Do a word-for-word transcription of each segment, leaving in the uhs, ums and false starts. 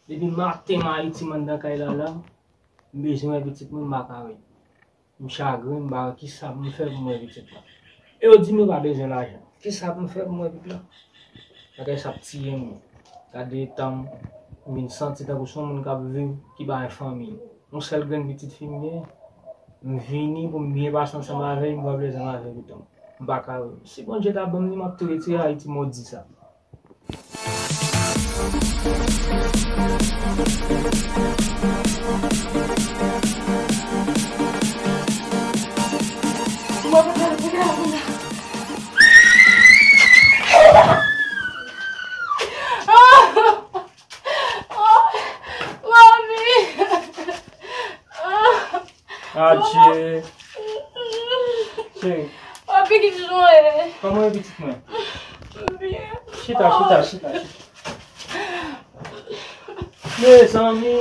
Depi maten m Ayiti, m anndan kay la la, m bezwen wè pitit mwen, m pa ka wè. M chagren, m pa wè kisa pou m fè pou m wè pitit la. E yo di m yo pa bezwen lajan. Kisa pou m fè pou m wè pitit la? Bagay sa ap tiye m. Gade eta m, m vin santi tankou se yon moun k ap viv, ki pa gen fanmi. Yon sèl grenn pitit fi m gen, m vini pou m byen pase ansanm avè l, m pran plezi m avè l tou. M pa ka wè l. Si Bondye ta ban m li, m ap tou retire Ayiti modi sa. Adje. Cheri. Papi, ki jan w ye? Kòman w ye, pitit mwen? Byen. Chita, chita, chita, chita. Mezanmi.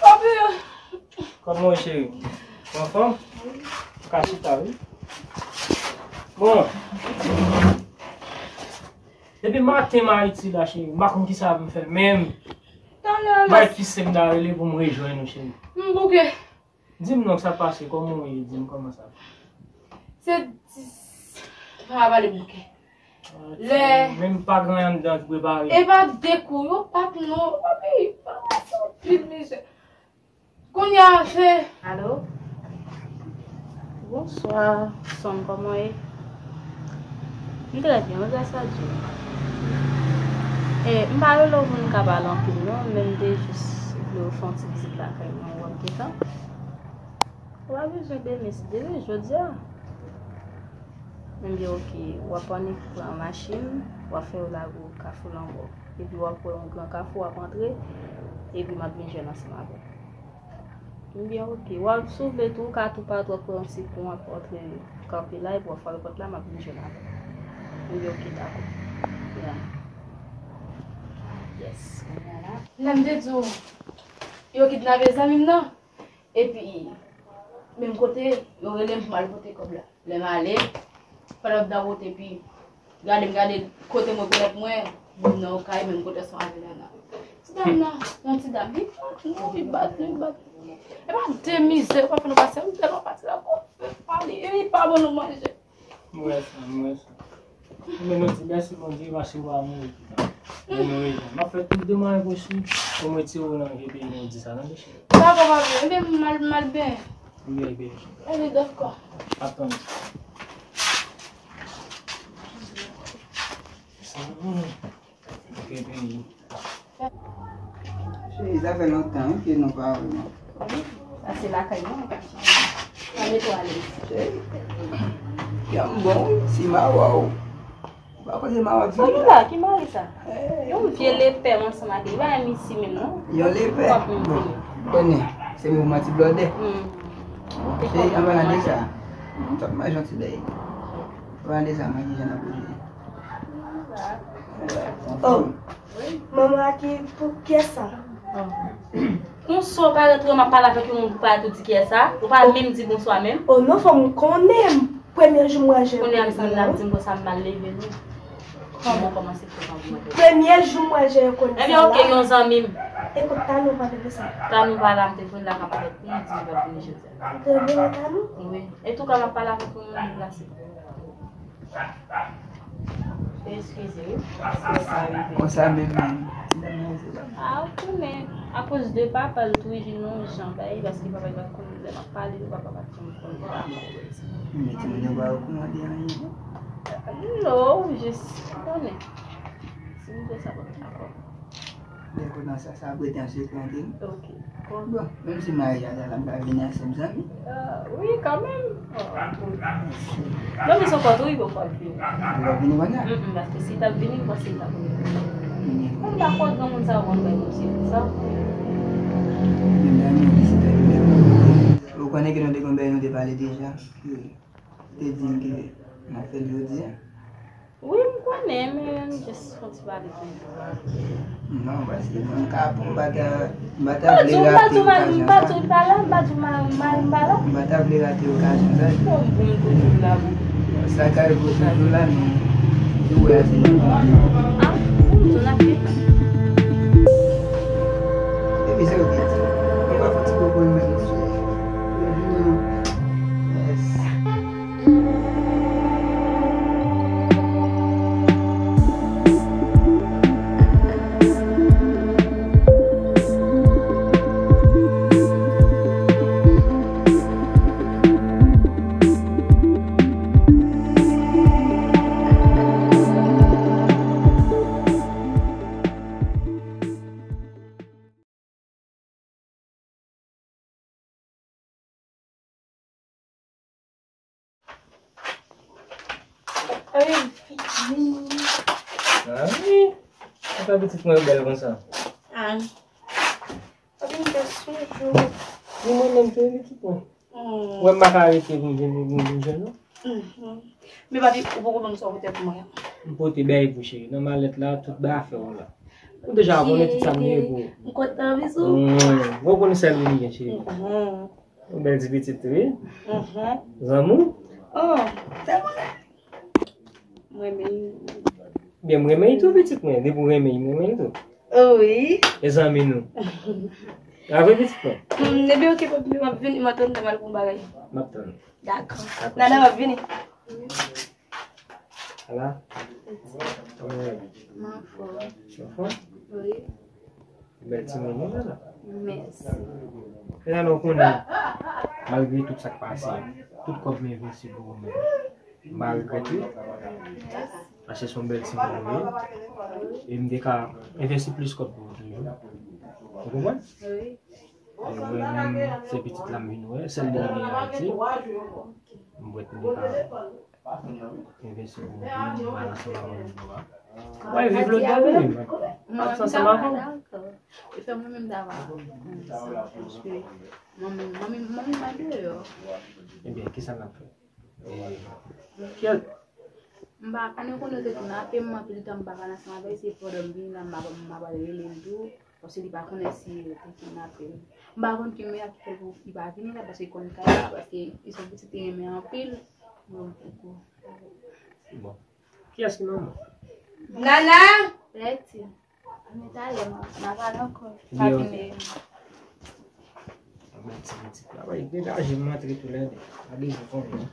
Papi. Kòman w ye, cheri? Ou anfòm? Ou ka chita, wi. Bon. Depi maten m Ayiti la, cheri, m pa konn kisa pou m fè menm. Talè la. Bay ki se m ta rele pou m rejwenn ou, cheri. M bouke. Di m non, sa pase, kòman w ye? Di m kòman sa. Se, se, pa pale bouke. Ah, lè menm pa gen anyen anndan ki prepare. E pa de kou, yo pa t non, papi, pa se yon pil mizè. Kounye a se. Alo? Bonswa, Sòm, kòman w ye? M trè byen, wi, gras a Dye. E, m pa rele w pou n ka pale anpil, non, men m te jis vle w fè yon ti vizit lakay mwen, ou wè m gentan. Ou pa bezwen demen, si demen, jodi a. M di, oke, w ap annik pran machin, w ap fè yo lage w Kafou Lanmò. Epi w ap wè yon gran kafou, w ap antre, epi m ap vin jwenn ansanm avè w. M di, oke, w ap, si w vle tou, w ka tou pati, w ap pran yon ti pon, w ap antre kanpe la, epi w ap frape pòt la, m ap vin jwenn avè w. M di, oke, dakò. Yeah. Yes, kounye a la. Lè m te di w, yo kidnape zanmi m nan. Epi, menm kote, yo rele m pou m al pote kòb la. Lè m ale, pandan m t nan wout, epi gade m gade kote mwen, kolèg mwen, moun nan yon kay, menm kote ansanm avè nana. Ti dam nan, yon ti dam, li bat nou, li bat nou, li bat nou. E pa de mizè, pa fè nou pase, m tèlman pati la, bon, pa li, li pa ban nou manje. M wè sa, m wè sa. Ebyen, nou di mèsi Bondye paske w pa mouri. Men nou rejwenn. M ap fè tout de mwayen posib pou m retire w nan vye peyi nou di sa, tande cheri. Dakò, papi. Ebyen, m al, m al benyen. Ebyen, ebyen. Ebyen, dakò. Ap tann. Sa, hmm. Ok, peyi. Cheri, sa fè lontan, wi, ke nou pa wè, non. Wi, sa se lakay mwen, mwen ka chita. Sa mete w alèz. Cheri, janm bon, wi, si m a wè w. Ou pa panse m a wè w di. Sa nou la, ki mari sa? Eh, yon vye lepè ansanm ak li, li pa menm isi menm, non. Yon lepè? Bon, konnen, se mouvman ti blòdè. Hmm. Bon, cheri, anpalan de sa, m t ap manje yon ti bèy. Anpalan de sa, mwen, ki jan n ap bouje? Oh. Manman a ki pou kiyès sa? Konsa w pa ret wè m ap pale avèk yon moun pou pa tou di kiyès sa? Ou pa menm di bonswa menm? Oh non, fò m konnen. Premye jou m wè Jè. Kounye a m sanble l ap di m konsa m mal leve non. Kòman w kòmanse fè sa pou mwen? Premye jou m wè Jè kounye sa la. Ebyen, oke, yon zanmi m. Ekout, Tanou pa vin sa. Tanou pa la, m te jwenn l lakay m avèk li, li di li p ap vini jodi a. Te vini Tanou? Wi. Etouka m ap pale avèk yon moun deplase. Eskize wi, paske sa rive. Konsa menm, menm. Ti dam nan se pa. A, ou konnen, akoz de papa l tou, li vin yon jan bay, paske papa l pa t konn lè m ap pale de papa, pa t konn konn papa. Men timoun yo pa okouran de anyen, non? Non, jis, ou konnen. Si m te sa, pa t dakò. Lè konnen sa, sa ap rete an sekrè ant nou. Ok. Bon, menm si maryaj la, m ka vini ak sèm zanmi. Ah, wi, kanmenm. Oh, bon. Non, men se yon fòt, wi, bon, fòt vini. Ou ap vini kounye a? Mm, mm, paske si l t ap vini, m panse l t ap vini. Mwen dakò, granmoun sa yo konn bay moun sipri sa. Menm nan nou, li se tèt li menm. Ou konnen ke nou te konn bay, nou te pale deja, ke te di m ke n ap fè l jodi a. Wi, m konnen, men m jis fè yon ti pale pou li. Non, paske mwen m ka pou m pa ta, m pa ta vle rate okazyon sa. M pa di w mal, m pa di w mal, m pa di w mal, mal, m pa la. M pa ta vle rate okazyon sa. Bon, bon, m toujou la, bon. Sa ka rive w toujou la, men ou wè a se nou. Ah, bon, m toujou la, men. Ah wi. Apa pitit mwen bèl konsa? Ah. Papi, m te sonje w. Ni mwen menm tou, pitit mwen. Ou wè m pa ka rete pou m vin, pou m vin jwenn ou. Men papi, ou poko ban m sa w pote pou mwen an. M pote bèy pou cheri. Nan malèt la, tout bagay afè w la. Ou deja konnen tout sa m gen pou ou. M kontan, bizou. Ou konnen sèl li m gen, cheri. Yon bèl ti pitit tou, wi. Zanmi w? Oh, tèlman. M renmen l. Byen, m renmen l tou, pitit mwen. Depi w renmen l, m renmen l tou. Oh, wi. E zanmi nou. A vre, pitit mwen? Ebyen, oke, papi, m ap vini, m ap tann, m al pou bagay. M ap tann. Dakò. Nana, m ap vini. Ala. Kòman w ye? M anfòm. Ou anfòm? Wi. Bèl timoun ou la. Mèsi. Nana, ou konnen, malgre tout sa k pase, tout kòb m envesti pou ou menm. M pa regrèt li. Paske se yon bèl timoun ou ye. E m te ka envesti plis kòb pou ou toujou. Ou konprann? Wi. E mwen menm, se pitit la m vin wè, sèl li ki gen Ayiti. M wè m te ka envesti pou ou, m al ansanm avè w. Mwen viv lòt bò wi, mwen. M ap ansanm avè w. E fè mwen menm dava. Paske manmi, manmi, manmi mwen deyò. Ebyen, kisa n ap fè? E, kiyès? M pa konnen, konnen yo te kidnape m, anpil tan m pa pale ansanm avè l, se pandan m vini la, m pa, m pa pral rele l tou, paske li pa konnen si yo te kidnape m. M pa konn ki mwen ki fè l pou li pa vini la, paske l konn kay la, paske li se yon pitit li renmen anpil. Bon, poko. Bon. Kiyès ki manman? Nana! Leti. Men talè, m a, m a pale ankò. Pa vin. Mwen ti pitit la, bay degaje m antre tou lè. Gade jan konbyen.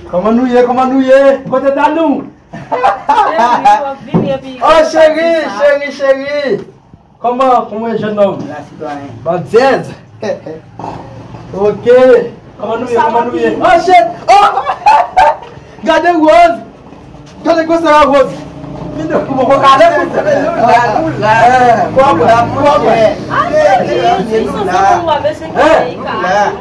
Kòman nou ye? Kòman nou ye? Kote Tanou? Oh, cheri, cheri, cheri. Kòman, kòman, jennonm? La, sitwayen. Bandyèz. Ok. Kòman nou ye? Kòman nou ye? Oh, shit! Oh! Gade Rose! Gade konsa la, Rose! Vin nou, ou poko ka ale pou se nou la, nou la. Eh, nou la, nou la.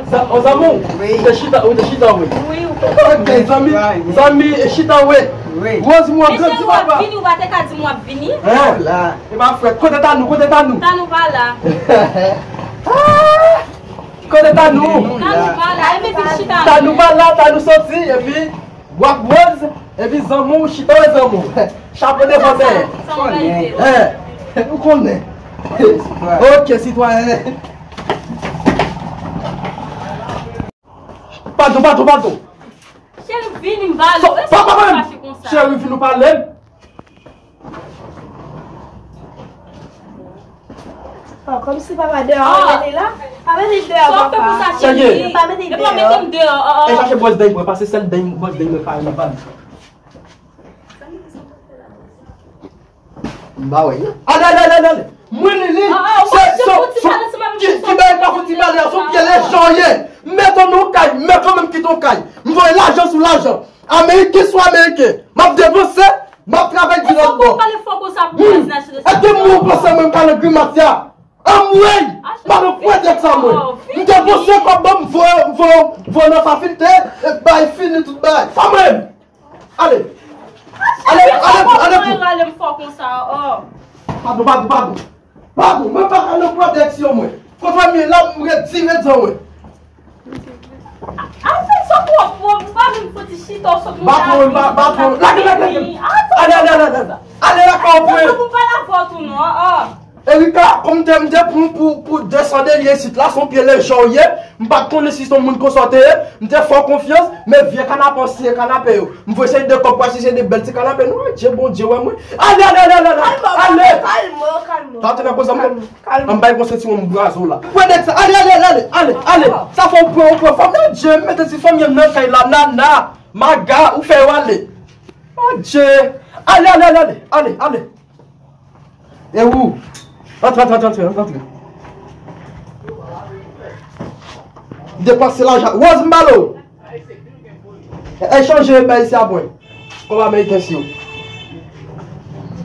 Sa, o zanmi w, ou te chita, ou te chita, wi. Wi, ou te. Ok, zanmi, zanmi, chita, wi. Wi. Rose, mwen grandi, papa. Vini, ou pa te ka di m w ap vini. Hein? E pa frè, kote Tanou, kote Tanou? Tanou pa la. Ah! Kote Tanou? Tanou pa la, e men vin chita. Tanou pa la, Tanou soti, epi w ap Rose, epi zanmi w chita, wè zanmi w. Chapo devan dèyè. Sa, sa yon valide. Hein, ou konnen. Ok, sitwayen. Padon, padon, padon. Cheri, vini m pale w. Èske w fache konsa? Cheri, vin nou pale m. Oh, kòmsi papa deyò, pa mete l la. Pa mete l deyò, papa. Sa w fè konsa, cheri? Pa mete l deyò. E pa mete m deyò. E chache bwòs dèy mwen, pase sèl dèy, bwòs dèy mwen pa rive. M pa wè, non. Ale, ale, ale, ale, ale. Mwen, Lili, se, se, se, ki, ki bagay pa fouti pale a, se yon pye lejan w ye. M mete w nan yon kay, m mete w menm kite w kay. M voye lajan sou lajan. Ameriken sou Ameriken. M ap depanse, m ap travay di lòt bò. Èske w pale fò konsa pou mwen, Nasyonal? Èske mwen w panse mwen m pale grimas sa? Anmwey! Madan fwèt sa mwen. M te panse kòb ban m voye, voye, voye nan fakilte, e bay fini tout bagay. Sa mwen. Ale. Ale, ale, ale pou. Rale m fò konsa, oh. Padon, padon, padon. Padon, mwen pa ka nan pwoteksyon mwen. Kote m ye la, m ret dirijan mwen. Afè sa twò pwòp, ou pa menm fouti chita, ou sot monte avyon. Lage, lage, lage. Ale, ale, ale, ale. Ale lakay ou pou. Pou pale avè w tou non, oh. Erika, kòm te m te pran pou, pou desann li isit la, se yon pye lejan w ye, m pa t konnen si se yon moun konsa w te ye, m te fè w konfyans, men vye kanape w siye kanape yo. M voye seri de kòb pou achte seri de bèl ti kanape, non, Dye Bondye wè mwen. Ale, ale, ale, ale, ale. Kalme w, kalme w, kalme w. Tande koze m. Kalme w. An bay konsa ti moun brazo la. Pran nèg sa, ale, ale, ale, ale, ale, ale. Sa fè w pran, w pran fanm nan, Dye, m mete ti fanm nan kay la, Nana, Maga, ou fè yo ale. Oh, Dye. Ale, ale, ale, ale, ale, ale. E ou? Antre, antre, antre, antre, antre. Depanse lajan. Rose, m pale w. Echanje bay isi a mwen. Kòb ameriken si yo.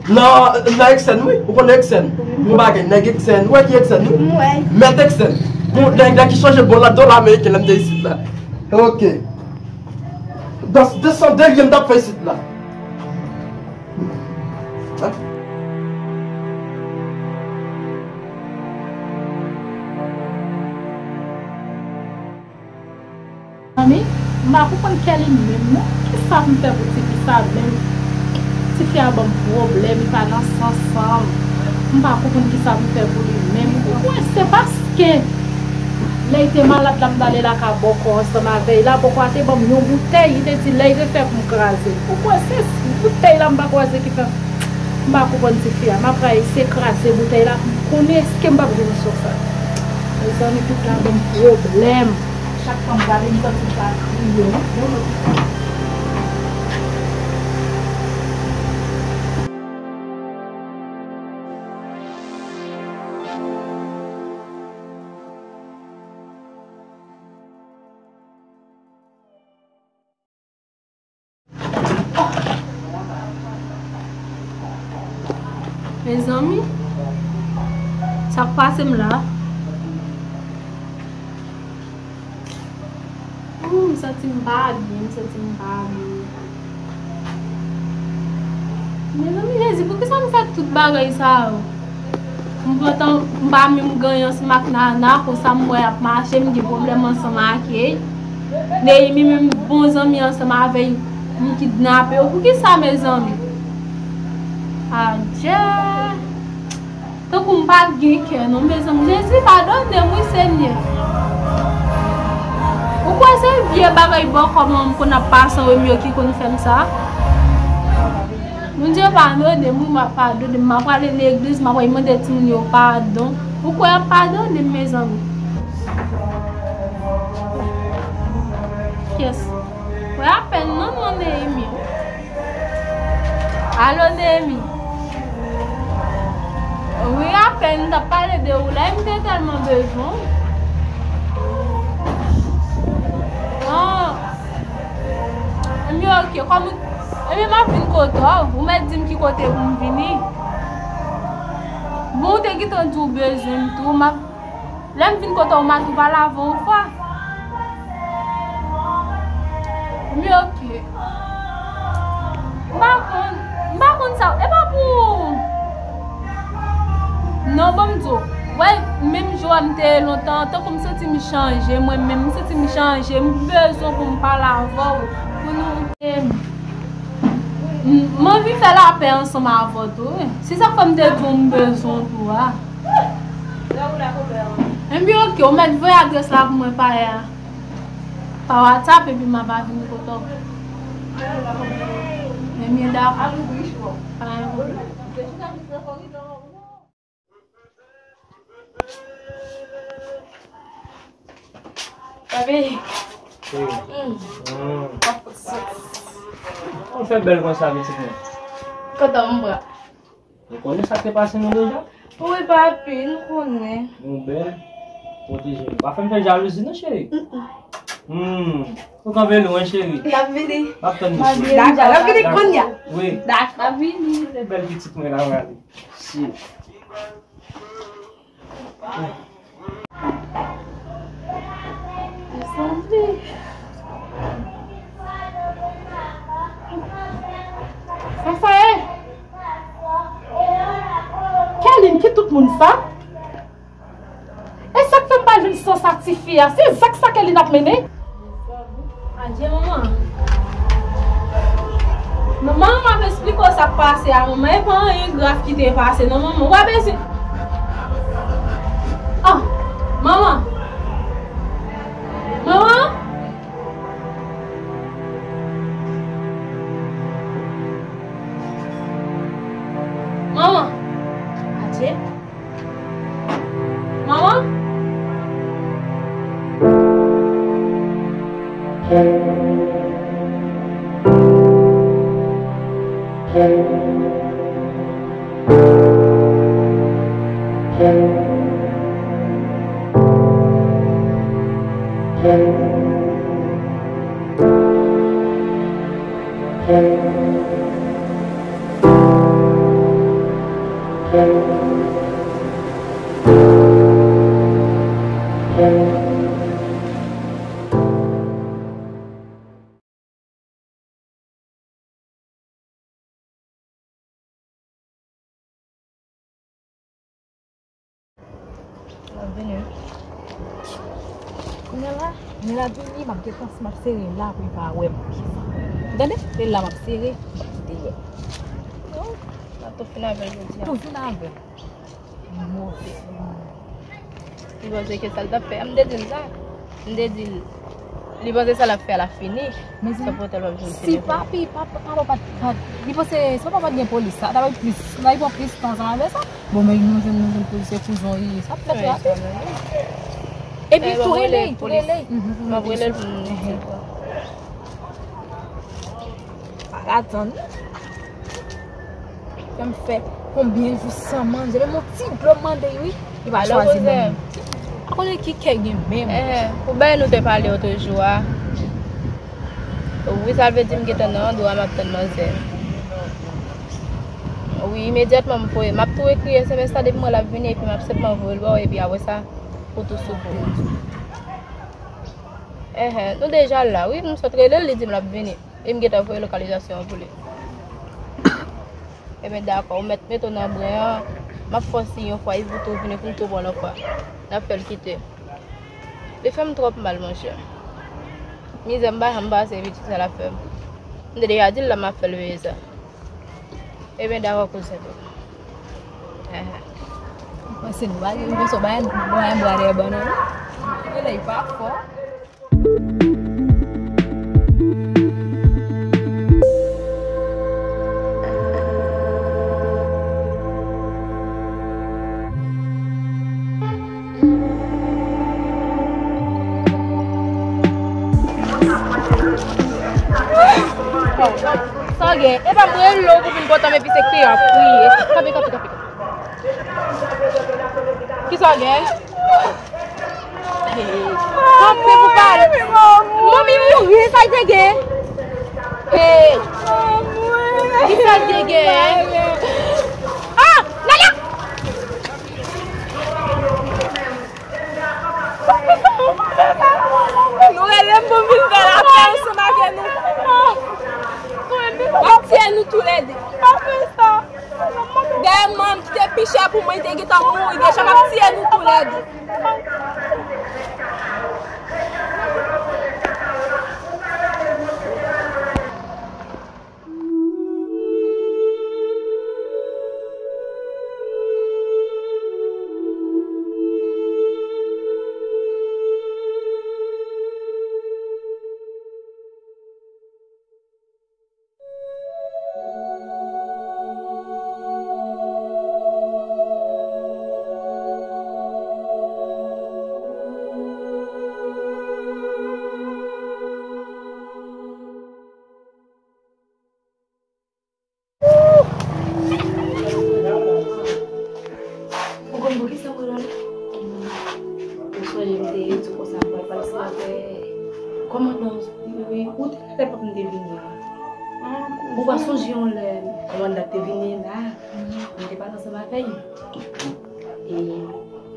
Nan, nan Eksen, wi. Ou konnen Eksen? Yon bagay, nèg Eksen. Ou wè ki Eksen, wi? M wè. Mèt Eksen. Yon nèg la ki chanje bon la, dola ameriken, lè m te isit la. Ok. Dans de san de lye m t ap fè isit la. Zanmi, m pa konprann Kelly menm non. Kisa pou m fè pou tifi sa menm? Tifi a ban m pwoblèm, li pa nan sans an m. M pa konprann kisa pou m fè pou li menm. Ou kwè se paske lè li te malad la, m t ale lakay bòkò ansanm avè l la, bòkò a te ban m yon boutèy, li te di lè l refè pou m kraze l. Ou kwè se boutèy la m pa kraze ki fè m pa konprann tifi a. M ap rayi se kraze boutèy la pou m konnen èske m p ap jwenn sou sa. Mezanmi, tout la ban m pwoblèm. Chak fwa m gade, m santi m ka kriye, wi. Mezanmi, sa k pase m la? Ooh, m santi m pa byen, m santi m pa byen. Mezanmi, Jezi, poukisa m fè tout bagay sa yo? M pran tan, m pa menm ganyan ansanm ak Nana, konsa m wè y ap mache, m gen pwoblèm ansanm ak Neyimi, menm bon zanmi ansanm avè l, m kidnape yo. Poukisa, mezanmi? Adje! Tankou m pa t gen kè non, mezanmi. Jezi, padone m, wi, Senyè. Ou kwè se vye bagay bòkò m konn ap pase anwè m yo ki konn fè m sa? Bondye padone m, wi, m ap padone m. M ap prale legliz, m ap prale mande timoun yo padon. Ou kwè y ap padone m, mezanmi? Yes. Wè apèn non, non, Neyimi. Alo, Neyimi. Wi, apèn m t ap pale de ou la, m te tèlman bezwen w. Ah. Ebyen, oke, kòm ou, ebyen, m ap vin kote w, ou mèt di m ki kote pou m vini. Bon, ou te gentan di w bezwen m tou, m ap Lè m vin kote w, m a tou pale avè w yon fwa. Men oke. M pa konn, m pa konn sa. E pa pou. Non, ban m di w. Wè, menm jan w m te ye lontan, tankou m santi m chanje, mwen menm, m santi m chanje, m bezwen pou m pale avè w, pou nou. M, m anvi fè lapè ansanm avè w tou, wi. Se sa k fè m te di w m bezwen w tou a. Ebyen, oke, ou mèt voye adrès la pou mwen pa, pa WhatsApp, epi m ap vini kote w. Ebyen, dakò. Pa gen pwoblèm. Papi. Wi. Mm. Mm. Ou fè bèl konsa, pitit mwen. Kontan m pran. Nou konnen sa k te pase nou deja? Wi, papi, nou konnen. Nou bèl, pwoteje nou. Pa fè m fè jalouzi non, cheri. Mm-mm. Hmm. Ou kanpe lwen, cheri. L ap vini. M ap tann nou, cheri. Dakò, l ap vini kounye a. Wi. Dakò. L ap vini. Se bèl pitit mwen la, prale. Si. Sa sa ye? Kelly, ki tout moun sa? E sa k fè m pa jwenn sans a tifi a? Se zak sa Kelly ap mennen? Adje, manman. Manman, m ap esplike w sa k pase a, manman. E pa anyen grav ki te pase, non, manman. Ou pa bezwen. Ah, manman. Manman. Manman. Adje. Manman? L ap vini wi. Kounye a la, lè l ap vini, m ap gentan, m ap sere l la pou l pa wè m. Tande? Se l la m ap sere, m ap kite l wè m. Oh, m ap tou fin avè l jodi a. Tou fin avè l. Move. Li panse ke sa l t ap fè a, m te di l sa. M te di l, li panse sa l ap fè a l ap fini. Mezanmi, se pou tèl w ap jwenn si papi, papa, papa pa t, pa t, li panse si papa pa t gen polis, sa ta pral plis, sa ta pran plis tan ansanm avè sa. Bon, men nou jwenn, nou jwenn polis, se kouzon li ye. Sa fèt rapi. Epi tou rele, tou rele. M ap rele l pou m di l. Pa atann. Fè m fè konbyen jou san manje. Menm yon ti dlo m mande l, wi. Li pa chwazi ban mwen. Pa konnen ki kè gen menm. Eh, pou bagay nou te pale otrejou a. Wi, sa vle di m gentan nan andwa m ap tann manzè. Wi, imedyatman m voye. M ap tou ekri S M S la depi m wè l ap vini, epi m ap senpman voye l ba w, epi apre sa, ou tou sou kou. Enhen, nou deja la, wi, m sot rele l, li di m l ap vini. E m gentan voye lokalizasyon an pou li. Ebyen, dakò, ou mèt mete w nan bren an. M ap fè w siy yon fwa, epi pou tou vini, pou m tou pran lòt fwa. N ap fè l kite. Li fè m twòp mal, monchè. Mizè m pa janm pase, epi tout sa l ap fè m. M te deja di l la, m ap fè l peye sa. Ebyen, dakò, kouzen tou. Enhen. Mwen se nou bagay, mwen se bagay, mwen bagay bwa dèyè bannann. Genlè li pa fò. Sa w gen? E pa m rele w pou vin pote m epi se kriye w ap kriye. Kanpe, kanpe, kanpe, kanpe. Kisa w gen? Kanpe pou pale. Manmi mouri, sa l te gen? Hey. Kisa l te gen? Ah! Nana! Nou rele m pou m vin fè lapè ansanm avè nou. W ap tiye nou toulède. Pa fè sa. Dèyè manman m ki te pi chè pou mwen, li te gentan mouri deja, m ap tiye nou toulède. Ou konn poukisa mwen la? Ou sonje m te di w konsa mwen pral santre kòmandan, wi, ou te la lè pap m te vini an. Ou pa sonje yon lè kòmandan te vini la, m te pale ansanm avè l. E m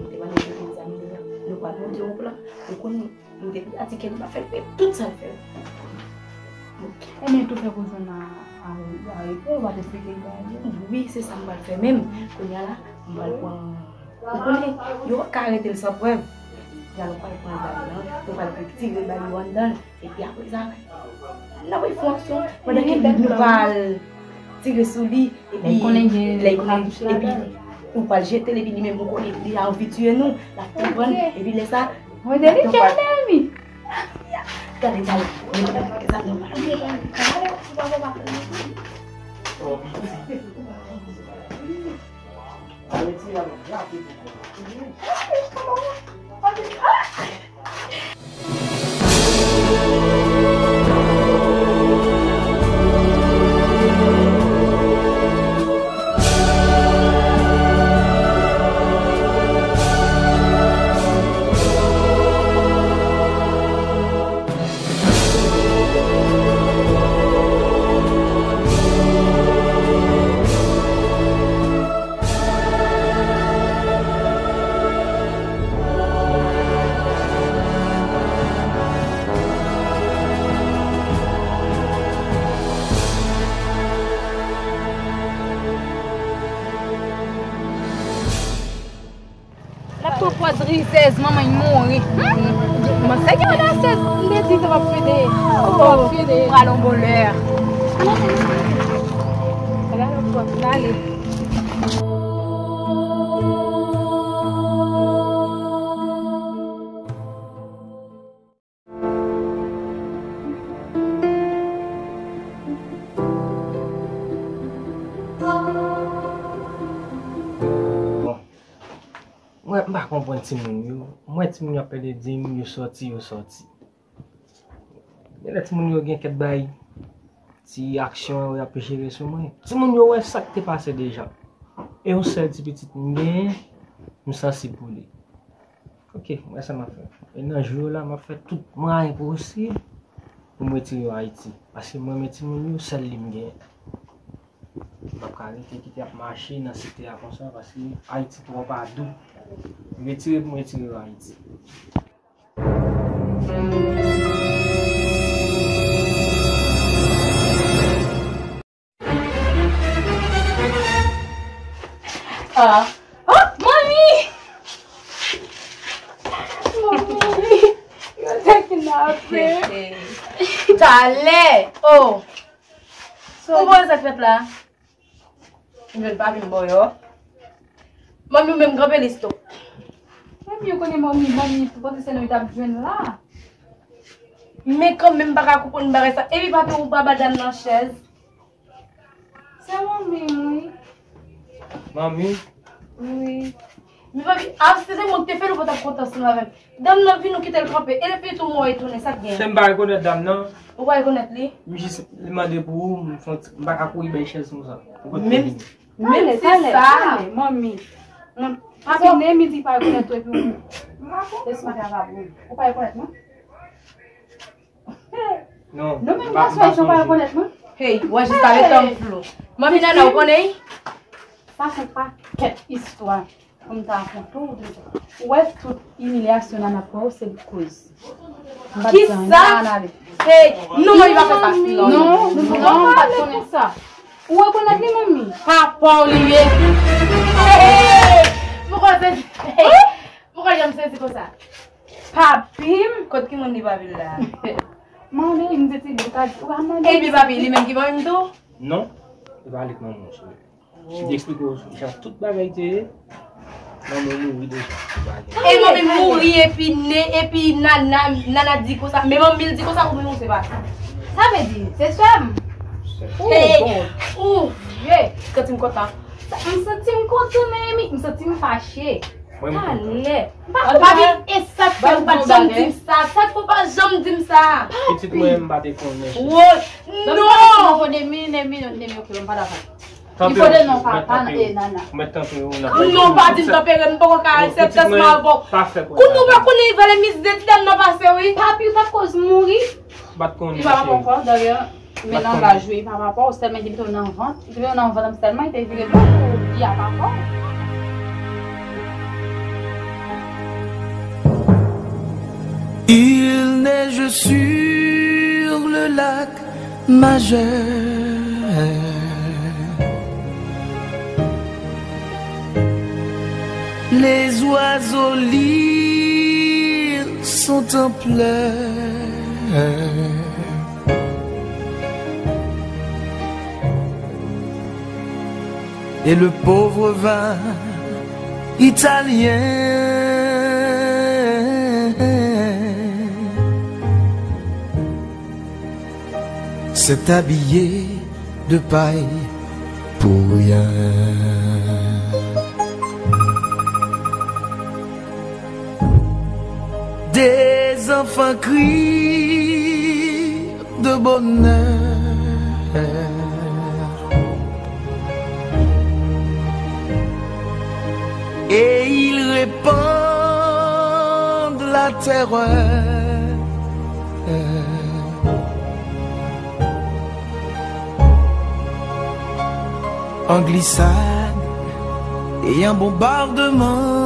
te pale de zam li an. Nou pral monte yon plan. Ou konn M te pratike, m pa fè l fè tout sa l fè. Ebyen, tou fè pou jwenn a, a, arete, ou pa t esplike l bagay yo. Wi, se sa m pral fè menm. Kounye a la, m pral pran, ou konnen, yo ka arete l san prèv. Kounye a nou pral pran zam nan, nou pral tire bal yo anndan l. Epi apre sa, n ap fè yon aksyon, pandan ke nou pral tire sou li, epi lè l konnen, epi ou pral jete l, epi li menm ou konnen li anvi tiye nou, l ap konprann, epi lè sa, mwen delike, mezanmi. Gade, gade, gade, gade, gade. Pran pòz rizèz, manman, l mouri. Mwen se ki odasèz, m te di ke w ap fede. W ap fede. Pral on bonè. Gade lòt pòz la, ale. Bon. Mwen, m pa konprann timoun yo. M wè timoun yo ap pede di m, yo sòti, yo sòti. Genlè timoun yo gen kèk bay, ti aksyon yo y ap jere sou mwen. Timoun yo wè sa k te pase deja. E yon sèl ti pitit m genyen, m sansib pou li. Ok, m wè sa m ap fè. E nan jou yo la, m ap fè tout mwayen posib pou m retire yo Ayiti. Paske m renmen timoun yo, sèl li m genyen. M p ap ka rete kite y ap mache nan site a konsa, paske Ayiti twò pa dou. Retire pou m retire yo Ayiti. Ah. Oh, manmi! Manmi! Yo te kidnape. Talè! Oh! Ou wè sa k fèt la? M jwenn papi m bò yo. Manmi, ou menm kanpe li stop. Manmi, ou konnen manmi, manmi, potansèlman li t ap jwenn la. Men kanmenm, m pa ka konprann bagay sa. Epi papi, ou pa ba dam nan chèz. Se manmi m, wi. Manmi? Wi. Men papi, a, se te mwen ki te fè l, ou pa t ap kontan ansanm avè m. Dam nan vin, ou kite l kanpe. E depi tou mwen retounen, sa k gen? Se m pa rekonèt dam nan. Ou pa rekonèt li? M jis li mande pou ou, m fè yon ti, m pa ka kouri bay chèz konsa. Ou pa t vini. Menm si sa. Talè, talè, manmi. Papi Nemi di pa rekonèt ou epi ou. Laisse-moi faire la boule. Ou pa rekonèt mwen? Non, non, men m pa sonje ou pa rekonèt mwen. Hey, wè jis avè tan m flou. Manmi Nana, ou konnen? Sa se yon pakèt istwa pou m ta rakonte w deja. Ou wè tout imilyasyon Nana pran w se li k koz. M pa t gen anyen, Nana ale. Hey, non, manmi pa fè sa. Non, non, non, m pa t konnen sa. Ou rekonèt li, manmi? Papa w li ye. Hey, hey, hey. Poukò se, hey, poukò jan m sezi konsa? Papi m? Kot ki moun li papi l la? Mande, m te di, ou ka di, ou ka mande. Epi papi, li menm ki manmi m tou? Non, se pa li k manman w, sou. M te eksplike w jan tout bagay te ye. Manman w mouri deja. E manmi m mouri epi ne, epi Nana, Nana di konsa. Men manmi l di konsa, ou menm ou se pa sa. Sa vle di, se sè m. Hey, ou, ye, santi m kontan. Sa, m santi m kontan, Nemi, m santi m fache. Talè. M pa konprann. E sa k fè ou pa t janm di m sa? Sa k fè ou pa janm di m sa? Pitit mwen, m pa te konnen. Wo, non! Nemi, Nemi, Nemi, ok, m pa dakò. Li fò de non papa e Nana. Ou mèt tanpere w nan. Non, pa di m tanpere, m poko ka aksepte ansanm avè w. Kounye ou pa konnen valè mizè ti dam nan pase, wi. Papi, ou t ap koz mouri. Li pa papa ankò, dayè, men langaj ou, li pa papa, ou sèlman li te mete w nan vant, li te mete w nan vant, sèlman li te vire bò pou li a papa. Il neige sur le lac Majeur. Les oiseaux, l'île sont en pleurs. Et le pauvre vin italien s'est habillé de paille pour rien. Des enfants crient de bonheur et ils répandent la terreur. En glissade et en bombardement,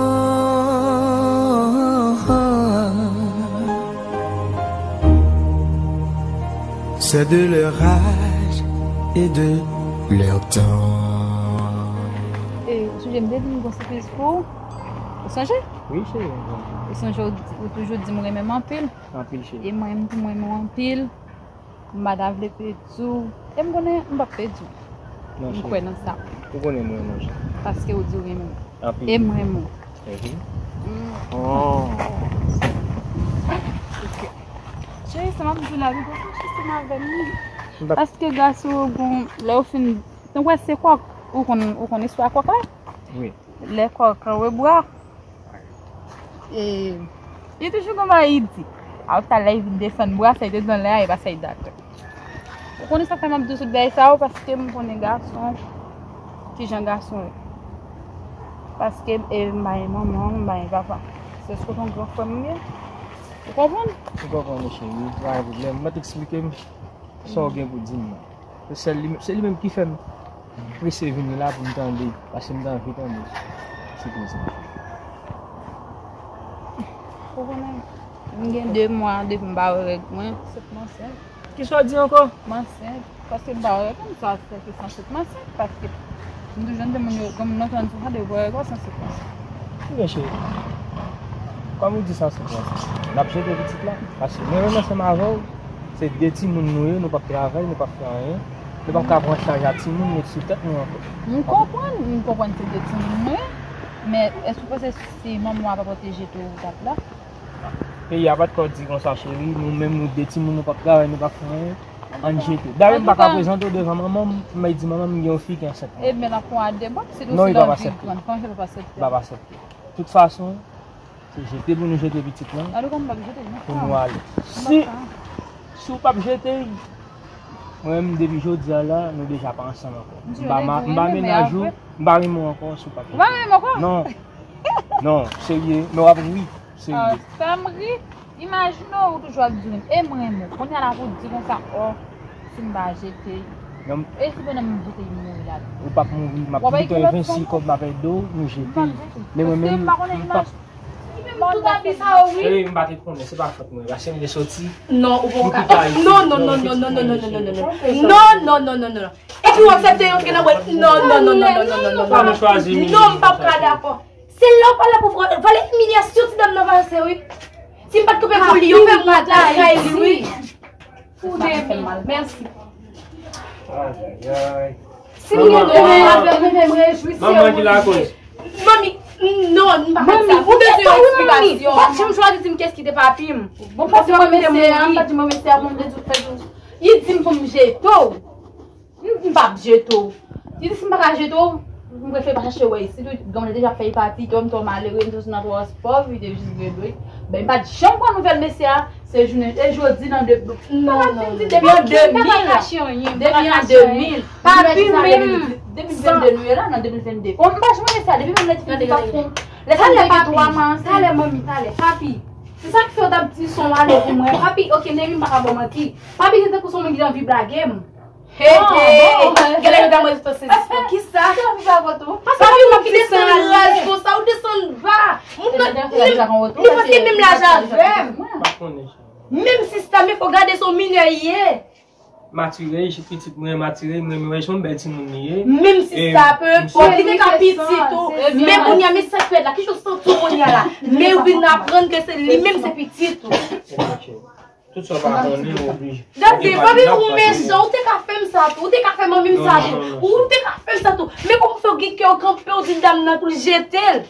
c'est de leur rage et de leur temps. E, Soujè, m te di m gon sipriz pou ou. Ou sonje? Wi, cheri. Ou sonje ou, ou toujou di m renmen m anpil? Anpil, cheri. E mwen menm tou, m renmen w anpil. M pa ta vle pèdi w. E m konnen m p ap pèdi w. Non, cheri. M kwè nan sa. Ou konnen m renmen w, cheri. Paske ou di w renmen m. Anpil. E m renmen w. Mhm. Oh. Cheri, sa m ap di w la, li poko fè sistèm avè m, non. Paske gason yo bon, lè yo fin, tankou se kòk, ou konn, ou konn istwa kòk la? Wi. Lè kòk an rebwa, e, li toujou gon bagay li di. Apre sa, lè li vin desann bwa, sa li te di anlè a, e pa sa li dakò. Ou konnen sa fè m ap di w tout bagay sa yo, paske m konnen gason, kijan gason ye. Paske, e, m pa gen manman, m pa gen papa. Se sou yon gran frè m ye. Ou konprann? M konprann, cheri, pa gen pwoblèm. Mèt eksplike m sa w gen pou di m nan. Se sèl li, se li menm ki fè m prese vini la pou m tande, paske m te anvi tande. Se konsa. Ou konnen, m gen de mwa depi m pa wè règ mwen, se m ansent. Kisa w di ankò? M ansent. Paske m pa wè règ mwen, sa fè ke sanse m ansent, paske m toujou tande moun yo, granmoun nan toujou di, "Tande, wè règ ou, sanse m ansent." Ebyen, cheri, kòm ou di sanse m ansent, n ap jete pitit la, paske mwen menm ansanm avè w, se de timoun nou ye, nou p ap travay, nou p ap fè anyen, nou p ap ka pran chaj a timoun, met sou tèt nou ankò. M konprann, m konprann se de timoun nou ye, men èske ou panse si manman w pa pote jete w, ou t ap la? Peyi a pa t ko di konsa, cheri. Nou menm, nou de timoun, nou p ap travay, nou p ap fè anyen. Ann jete. Dayè, m pa ka prezante w devan manman m, m di manman m, m gen yon fi ki ansent mwen. Ebyen, n ap pran a de bòt, si tou si l anvi pran, kòman se p ap aksepte? Li p ap aksepte. Tout fason, se jete pou nou jete pitit lan, pou nou ale. Si, si w p ap jete l, mwen menm, depi jodi a la, nou deja pa ansanm ankò. M pa ma-, m pa mennaj ou, m pa renmen w ankò si w p ap jete l. Ou pa renmen m ankò? Non. Non, serye, men w ap ri. Serye. Ah, sa m ri. Imajine w toujou ap di w renmen m. E m renmen w. Kounye a la pou w di konsa, oh, si m pa jete l. E si pandan m jete l, m mouri ladan? Ou p ap mouri, m ap kite w envensi kòb m ap ede w, nou jete l. Men mwen menm, m p ap. Tout abi sa yo, wi. Wi, m pa te konnen, se pa fòt mwen. Paske m te soti. Non, ou poko ka. Non, non, non, non, non, non, non, non, non, non, non. Non, non, non, non, non, non. Epi w aksepte antre nan bwèt. Non, non, non, non, non, non, non, non. Pa nou chwazi. Non, m p ap ka dakò. Se lè w pale pou vòlè, vòlè imilyasyon ti dam nan pase, wi. Si m pa t kanpe pou li, yo fè m moute kay li, wi. Ou de fè mal. Mèsi. Ay, ay, ay. Si m gen dwa avè mwen menm, rejwi se ou li ye. Manman ki lakòz. Manmi, non, m pa fè sa. Ou bezwen yon eksplikasyon. Ou pa t janm chwazi di m kiyès ki te papi m. Bon, papi m, mesye a, m pa di mwen mesye a, mwen m te di w fè tou. Li di m pou m jete w. M, m p ap jete w. Li di si m pa ka jete w, m prefere pa chache wè isit tou. Granmoun nan deja fè l pati, tò m tò malere, m te nan twò pòv, li te jis vle dwe. Ben, m pa t janm pran nouvèl mesye a, se jounen, e jodi nan de, non, non, non. Depi an de mil, depi an de mil, papi menm, de mil vennde nou ye la, nan de mil vennde. Bon, m pa janm wè mesye a, depi menm lè ti fi pa fon. Lè sa m te gen twa mwa ansent. Talè, manmi, talè, papi. Se sa k fè w t ap di son ale pou mwen. Papi, oke, Nemi, m pa ka ba w manti. Papi, se tankou se yon moun ki te anvi blage m. Hey, hey, genlè yo ta mande to se dispo. Kisa? Papi, ou kite san raz konsa, ou desann ba. Moun nan, li, li paske menm laj avè m. Menm sista, men fò gade se yon minè li ye. Matirey, pitit mwen, Matirey, mwen, mwen, se yon bèl timoun li ye. Menm sista, pe enpòt, li te ka pitit ou. Men kounye a, men sa k fèt la, kijan w santi w kounye a la? Men ou vin aprann ke se li menm se pitit ou. Tout sa w pa konnen, ou oblije. Gade, papi, ou mechan, ou te ka fè m sa tou, ou te ka fè manmi m sa tou, ou te ka fè m sa tou. Men kòman fè w gen kè w kanpe, w di dam nan pou l jete l?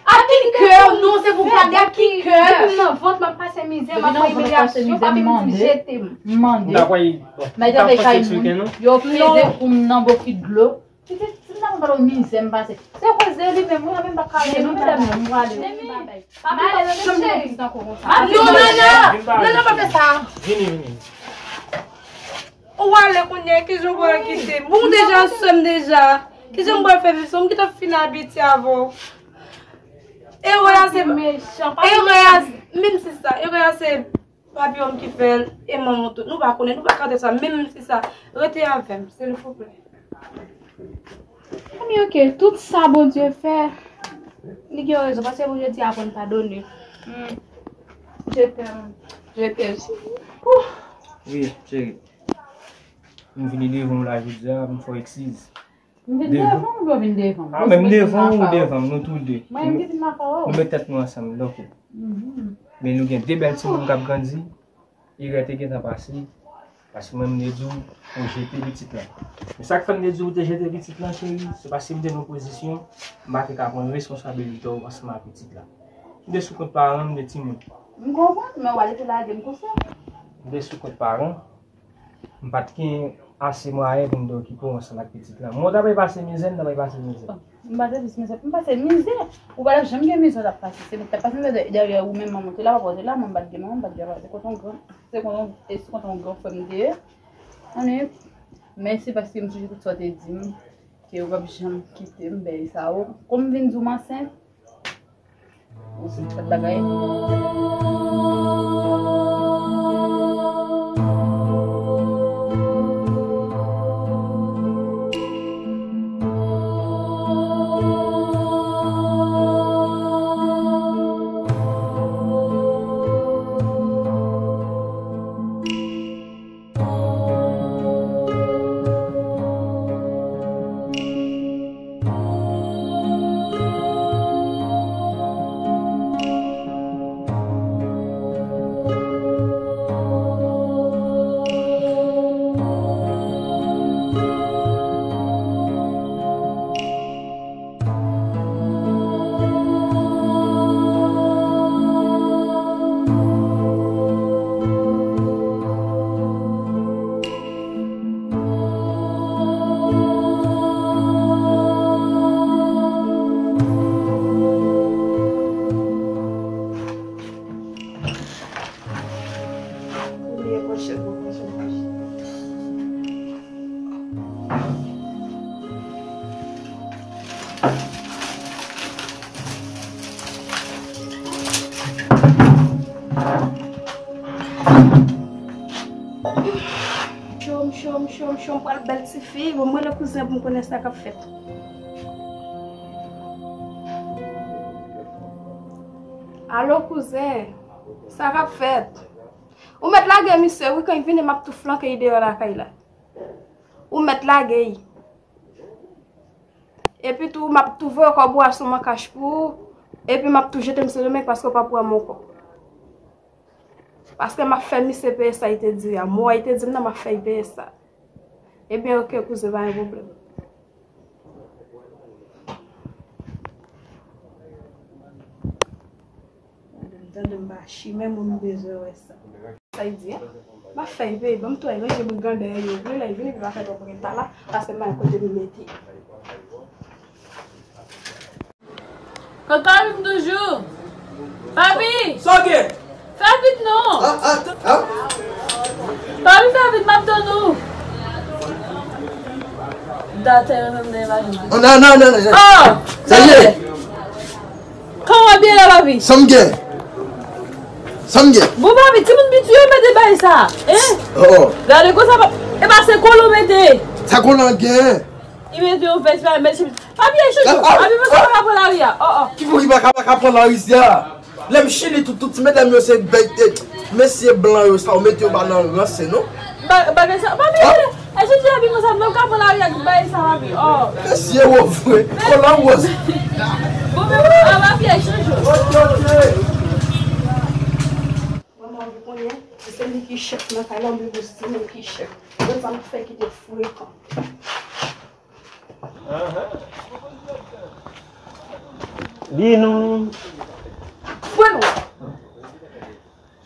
Ak ki kè? Non, se pou gade ak ki kè? Depi m nan vant, m ap pase mizè, m ap pran imilyasyon, papi m di jete m. M mande. M al travay kay moun, yo peze kou m nan bokit dlo. Pitit, si m ta konn pale w mizè m pase. Se koze li menm, wi, anben m pa ka rete non, medam yo, m prale. Papi, pa janm gen pitit ankò konsa. Non, non, non, non, non, pa fè sa. Vini, vini. Ou ale kounye a, kijan w pral kite m? Bon, ou deja sè m deja. Kijan m pral fè viv san w? M gentan fin abitye avè w. Erè a se, erè a, menm si sa, erè a se Papi w ki fè l, e manman w tou. Nou pa konnen, nou pa ka di sa, menm si sa. Rete avè m, silvouplè. Manmi, oke, tout sa Bondye fè, li gen rezon, paske Bondye di aprann padone. Hmm. Je t'aime. Je t'aime. Ouh. Wi, cheri. M vini devan w la jodi a, m fè w eskiz. M vin devan ou byen vin devan m? Ah, menm devan ou devan m, nou tou de. Mwen menm ki vin lakay ou. Nou met tèt nou ansanm, donk. Mhm. Men nou gen de bèl timoun k ap grandi. Erè te gentan pase, paske mwen, m te di w pou w jete pitit la. Men sa k fè m te di w te jete pitit la, cheri, se paske m te nan yon pozisyon, m pa te ka pran responsabilite w ansanm ak pitit la. M te sou kont paran m, m te timoun. M konprann, men w pa te lage m konsa. M te sou kont paran, m pa t gen ase mwayen pou m te okipe w ansanm ak pitit la. Mwen, w t ap pase mizè, m t ap pase mizè. M pa t ap pase mizè, m pase mizè. Ou pa t ap janm gen mizè w t ap pase. Se mwen ki t ap pase mizè dèyè ou, men manman w te la, papa w te la, mwen m pa t gen manman, m pa t gen papa. Se kontan gran, se kontan, e se kontan gran frè m te ye. Anyway, mèsi paske m sonje tout sa w te di m, ke w p ap janm kite m, bèy sa yo. Kòm m vin di w m ansent, ou se tout bagay. Bliye pòchèt mwen, pòchèt mwen. Cho, m cho, m cho, m cho, m pral bèl tifi. Bon, m rele kouzen pou m konnen sa k ap fèt. Alo, kouzen. Sa k ap fèt? Ou mèt lage misye, wi, kan l vini, m ap tou flanke l deyò lakay la. Ou mèt lage l. Epi tou, m ap tou voye kòb ou a sou men kach pou ou. Epi m ap tou jete misye demen paske w p ap wè m ankò. Paske m ap fè misye peye sa l te di a. Mo a l te di m nan, m ap fè l peye sa. Ebyen, oke, kouzen, pa gen pwoblèm. Tande m pa chimè, mwen m bezwen wè sa. Sa l di a? M ap fè l peye, ban m twò ranje bout gandè yo vre, lè l vini, pou l pa fè twòp reta la, paske m pa gen kote pou mete. Kaka vin toujou. Papi! Sa w gen? Fè vit non! Ah, ah, ah. Papi, fè vit, m ap tann ou. Datè yo menm nan imajine. Oh, non, non, non, non. Oh! Sa ye? Kòman w ap ye la, papi? Sa m gen? Sa m gen? Bon, papi, timoun piti yo mete bay sa. Hein? Oh, oh. Gade konsa, pa, e pa se kolo mete. Sa kolo an gen? Li mete yon vès, pa mèt chemiz. Papi, e chouchou. Ah, ah, papi, mwen sa pa ka pran lari a. Oh, oh. Ki pou ki pa ka, pa ka pran lari a? Lè m chili tout, tout ti medam yo se bèy, eh, mesye blan yo sa, ou mete yo pa nan ranse, non? Ba-, bagay sa, papi, ah, e chouchou, papi, mwen sa, mwen ka pran lari a, bagay sa, papi. Oh. Mesye wo vre, kolan wòz. Bon, men, ah, papi, e chouchou. Ok, ok. Manman, ou konnen, se li ki chèf nan kay la, ou byen se li ki chèf. Mwen, sa m fè kite frekan. Binou. Fwe non.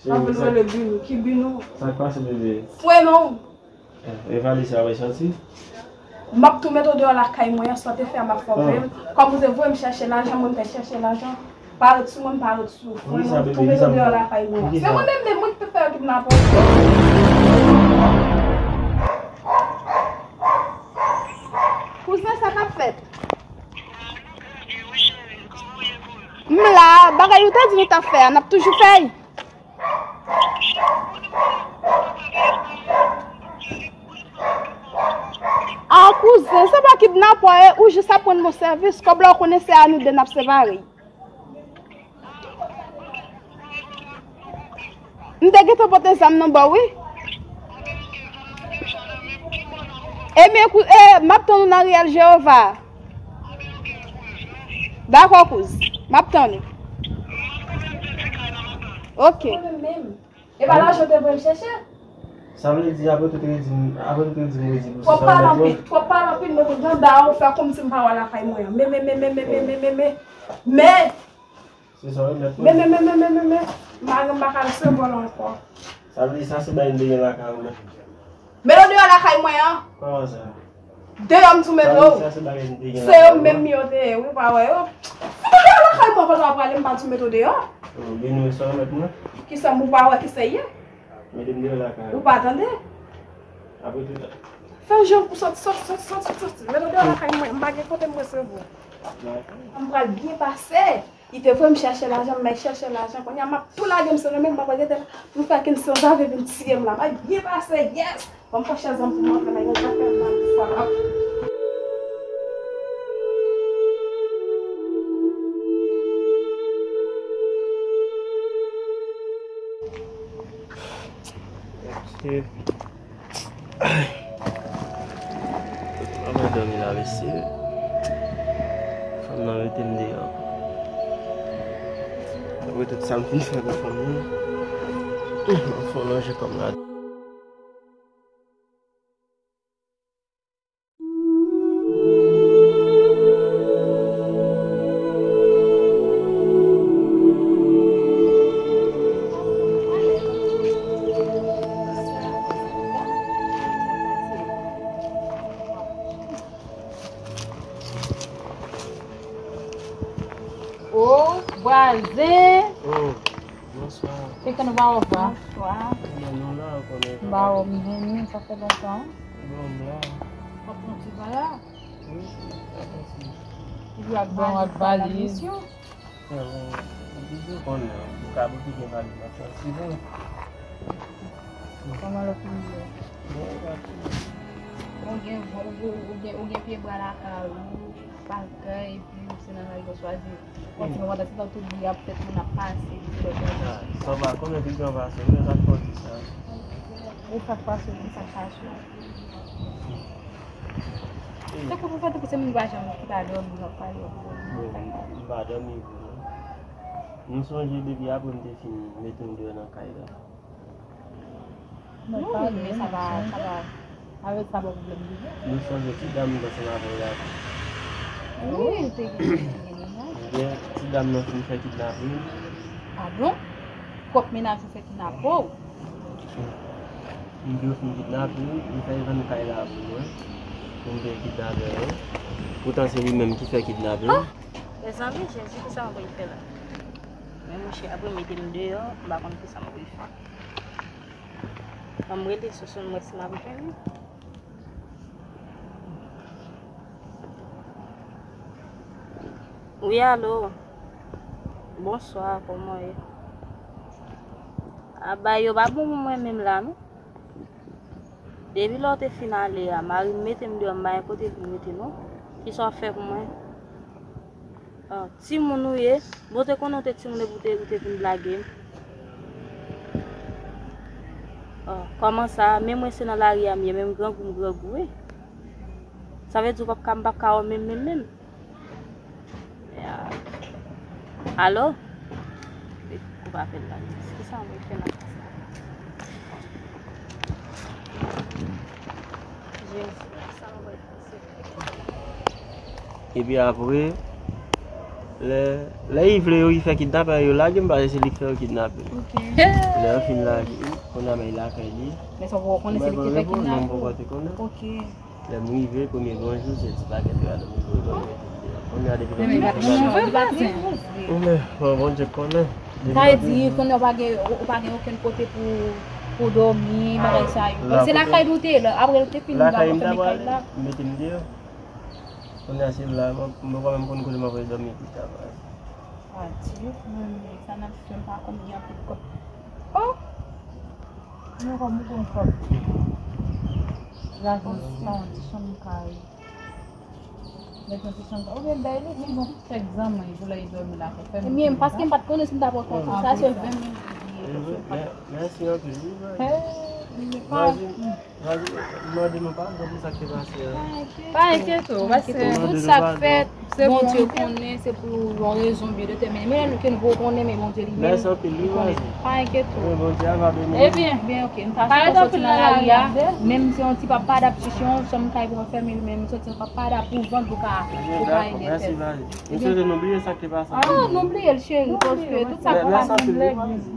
Cheri, sa, rele Binou. Ki Binou? Sa k pase, bebe? Fwe non. Eh, e valiz la, w ap soti? M ap tou mete w deyò lakay mwen an, sa w te fè a, m ap fè w peye m. Kòm ou te voye m chèche lajan, mwen m te chèche lajan. Pa ret sou mwen, m pa ret sou ou. Fwe non, m tou mete w deyò lakay mwen an. Se mwen menm, men mwen ki te fè yo kidnape w. Kouzen, sa k ap fèt? M la, bagay ou te di nou t ap fè a, n ap toujou fè l. Ah, kouzen, se pa kidnapè w ye, ou jis ap rann mwen sèvis, kòb la ou konnen se a nou de n ap separe. M te gentan pote zam nan ba w, wi. Ebyen, kou- e, m ap tann ou nan Riyèl Jewova. Dakò, kouz. M ap tann ou. Oke. E pa lajan w te voye m chèche? Sa vle di, apre tout redi, apre tout redi m redi pou se sa w mèt mwen? Twòp pale anpil, twòp pale anpil, men pou granba a ou fè kòmsi m pa wè lakay mwen an. Men, men, men, men, men, men, men, men, men, men. Se sa w mèt mwen? Men, men, men, men, men, men, men. M pa, m pa ka resevwa l ankò. Sa vle di sa se bagay m te gen lakay ou menm? Men l deyò lakay mwen an. Kòman sa? Deyò m tou mete w. Sa, sa se bagay m te gen lakay ou an. Se yo menm yo te ye, wi, pa wè yo. Fouti deyò lakay mwen pandan w ap prale, m pa tou mete w deyò. Oh, byen, ou sa w mèt mwen? Kisa m ou pa wè kisa ye? Mete m deyò lakay ou. Ou pa tande? Apre tout. Fè jan pou soti, soti, soti, soti, soti. Mete w deyò lakay mwen, m pa gen kote m resevwa w. Dakò. M pral byen pase. Li te voye m chèche lajan, m al chèche lajan. Kounye a, m ap tou lage m sou li, men m pa pral rete la. Pou fè kèk sanzave vin tiye m la. M al byen pase, yes! Ban m pran chèz lan pou m antre la, yon zafè mal sa. Ok. Ay. Mwen dòmi la, mesye. Fanm nan mete m deyò. Apre tout sa m fin fè pou fanm nan, mwen fè w lonje kò m la. O, vwazen! Oh, bonswa. Se ke nou pa wè w, vwa? Bonswa. Kòman nou la, ou konnen? M pa wè w, m byen, sa fè lontan. Bon, m la. W ap pran ti va la? Wi, m ap pran ti. Epi w ap bon, w ap valiz. Misyon. Bon, ou toujou konnen, ou ka bouke gen valiz, m ap pran ti bon. Kòman lòt moun yo? Bon, ou pa ti. Ou gen, ou, ou, ou gen, ou gen pye bwa lakay ou, bagay, epi ou se nan lari w swazi. Yon ti moman, pandan se tan tout vi ap fèt, moun ap pase, epi lòt moun. Ah, sa va, konnen pi gran pase, men sa k fè w di sa? Ou sa k pase, ou sa k pase. Se kou pou fè tou, se moun pa janm ki pa dòmi, w ap pale, w ap dòmi. Bon, m pa dòmi vre, non. M sonje depi apre m te fin mete m deyò nan kay la. Non, men sa pa, sa pa, avèk sa pa pwoblèm li. Nou sonje ti dam nan ansanm avè w la? Wi, li te gen, li te gen mennaj. Ebyen, ti dam nan fin fè kidnape. A bon? Pwòp mennaj ou fè kidnape w? M di w fin kidnape, m fè vann kay la pou mwen, pou m peye kidnapè yo. Poutan se li menm ki fè kidnape m. Ah! Mezanmi, Jezi, kisa m ap fè la? Men monchè, apre mete m deyò, m pa konn kisa m ap fè. Ban m rele Soso, m wè si m ap jwenn li. Wi, alo. Bonswa, kòman w ye? A, bagay yo pa bon pou mwen menm la, non. Depi lè w te fin ale a, mari m mete m deyò, m pa gen kote pou m rete, non. Kisa w ap fè pou mwen? Ah, timoun ou ye? Bon, w te konnen w te timoun epi w te, w te vin blage m. Ah, kòman sa? Men mwen se nan lari a m ye, menm grangou m grangou, wi. Sa vle di w p ap ka, m p ap ka wè w menm, menm, menm. Ya. Alo? Koupe apèl la. Kisa mwen fè la? Jezi, kisa mwen fè? Epi apre, lè, lè li vle yo, li fè kidnapè yo lage m, paske se li k fè yo kidnape m. Ok. Lè yo fin lage m, kounye a m al lakay li. Men sa w poko konnen se li k te fè kidnape w? Non, m poko te konnen. Ok. Lè m rive, premye bonjou, se ti pakèt yo a dòmi pou yo dòmi. Kounye a depi lè m rive, men bon, Bondye konnen. Sa vle di, kounye a w pa gen, ou pa gen okenn kote pou, pou dòmi, bagay sa yo. Se lakay nou te ye, apre nou te fin la, nou fèmen kay la. Mete m deyò. Kounye a se la, mwen, mwen pa menm konn kote m ap al dòmi pita. Adye, mwen, sa n ap fè, m pa konn gen anpil kòb. Oh! Mwen pa menm konn kòb. Lajan sa, yon ti chanm kay. Met yon ti chanm kay. Oubyen bay li, li bon kèk zanmi pou lè li dòmi la, fè fè m. Ebyen, paske m pa t konnen si m ta pran kòb sa, se ven mil goud li ye. Mèsi anpil, wi, mwen. Mwen di, mwen di, mwen di nou padon pou sa ki pase a. Pa enkyete w, paske tout sa k fèt, Bondye konnen, se pou yon rezon byen detèmine. Men ke nou poko konnen, men Bondye li menm, li konnen. Pa enkyete w. Ebyen, ebyen, ok, m ta sou sòti nan lari a, menm se yon ti papada, pichichon, chanm kay pou mwen fèmen, men m sòti nan papada pou vant pou ka, pou ka ede tèt. M swete nou bliye sa ki te pase. Ah, nou bliye l, cheri, paske tout sa k pase.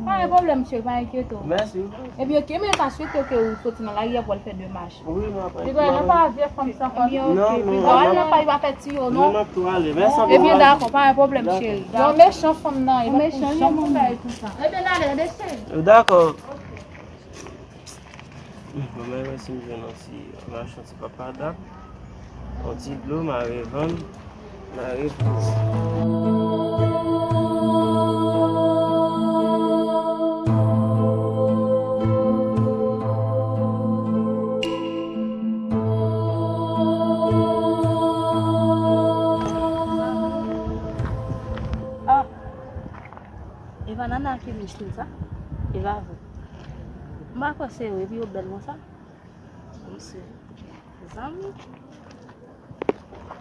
Pa gen pwoblèm, cheri, pa enkyete w. Mèsi. Ebyen, ok, men m ta swete ke ou soti nan lari a pou al fè demach. Wi, m ap al. Li pral nan pa vye fanm sa fanm. Ebyen, ok, pi pa al nan pa, li pa fè tiyo, non. Non, non, tou ale. Mèsi anpil. Ebyen, dakò, pa gen pwoblèm, cheri. Yon mechan fanm nan, e pa pou janm fè tout sa. Ebyen, ale, ale, cheri. Dakò. Mwen menm si m jwenn yon ti machan, ti papada, yon ti dlo, mare vann, mare poz. Ah, e pa Nana ki riche konsa? E pa vre. M pa kwè se yo, epi yo bèl konsa. Mesye, zanmi.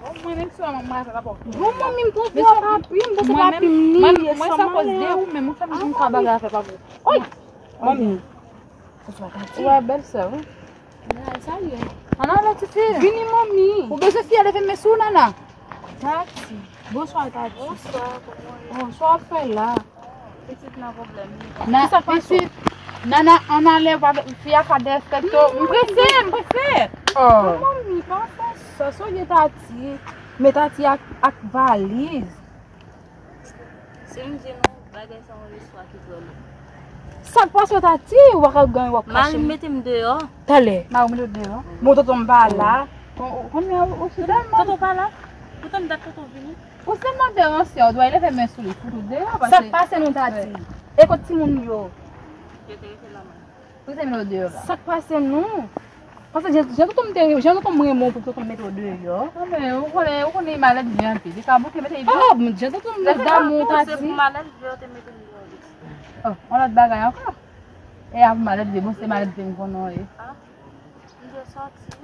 Bon, mwen menm si w a manman avè pa pou. Bon, manmi, m panse w ap apli, m panse w ap apli m li, e sa mwen sa koz de ou, men mwen fè m ka bagay avè pa pou. Oy! Manmi. Ou a bèl sè, wi. Nana, sa ye? Nana, la ti fi. Vini, manmi. Ou bezwen fi a leve men sou ou, Nana? Tati. Bonswa, Tati. Bonswa, kòman w ye? Bonswa, w ap fè la? Pitit nan pwoblèm, wi. Kisa k pase? Pitit, Nana, ann ale, fi a ka derespekte w. M prese, m prese. Oh. Manmi, pa fè sa, sa w ye, Tati. Men Tati ak, ak valiz. Si m di nou, bagay sa yon istwa ki twò long. Sa k pase, Tati? Ou pa ka gen w ap kache m. Mari m mete m deyò. Talè. Mari w mete w deyò? Bon, tonton m pa la. Bon, ou konnen ou, ou fidèl, tonton pa la? Poutan m dat tonton vini. Ou sèlman deranse, ou dwe leve men sou li, fout ou deyò, paske. Sa k pase nou, Tati? E kot timoun yo? Yo te rete la, manman. Pou se mete w deyò la. Sa k pase nou? Paske jan, jan tonton m te, jan tonton m renmen w pou tonton m mete w deyò. Non, men ou konnen, ou konnen malèt vye anpil. Li ka bouke mete l deyò. Oh, jan tonton m damou, Tati. Se pou malèt vye yo te mete m deyò wi. Oh, yon lòt bagay ankò. E a pou malèt vye, bon, se malèt vye m konnen w ye. Ah, m te sòti.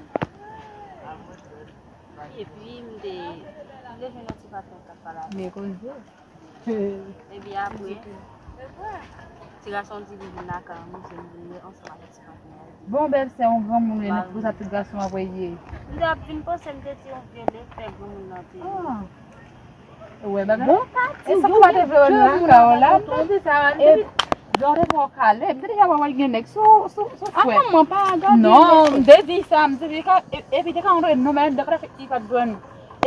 Epi m te, m te jwenn yon ti patnè k ap pale avè m. Men koze. Epi apre, ti gason di li vin lakay an, m di m vin ansanm avèk ti patnè a. Bon, bèl sè, yon granmoun, e pou sa tout gason ap wè ye. M te ap vin panse m te di yon vye lè fè granmoun nan te. Ah. Ou wè bagay? Bon, Tati, e sa pou pa te vle wè m lakay ou la, m te di sa, m te di, Dòre pou w kale. M te deja wè w gen nèg sou, sou, sou frè. Atann, mwen pa gade. Non, m te di sa, m te di, ka, e, epi te ka antre non, men dakò, fè ki pa t jwenn.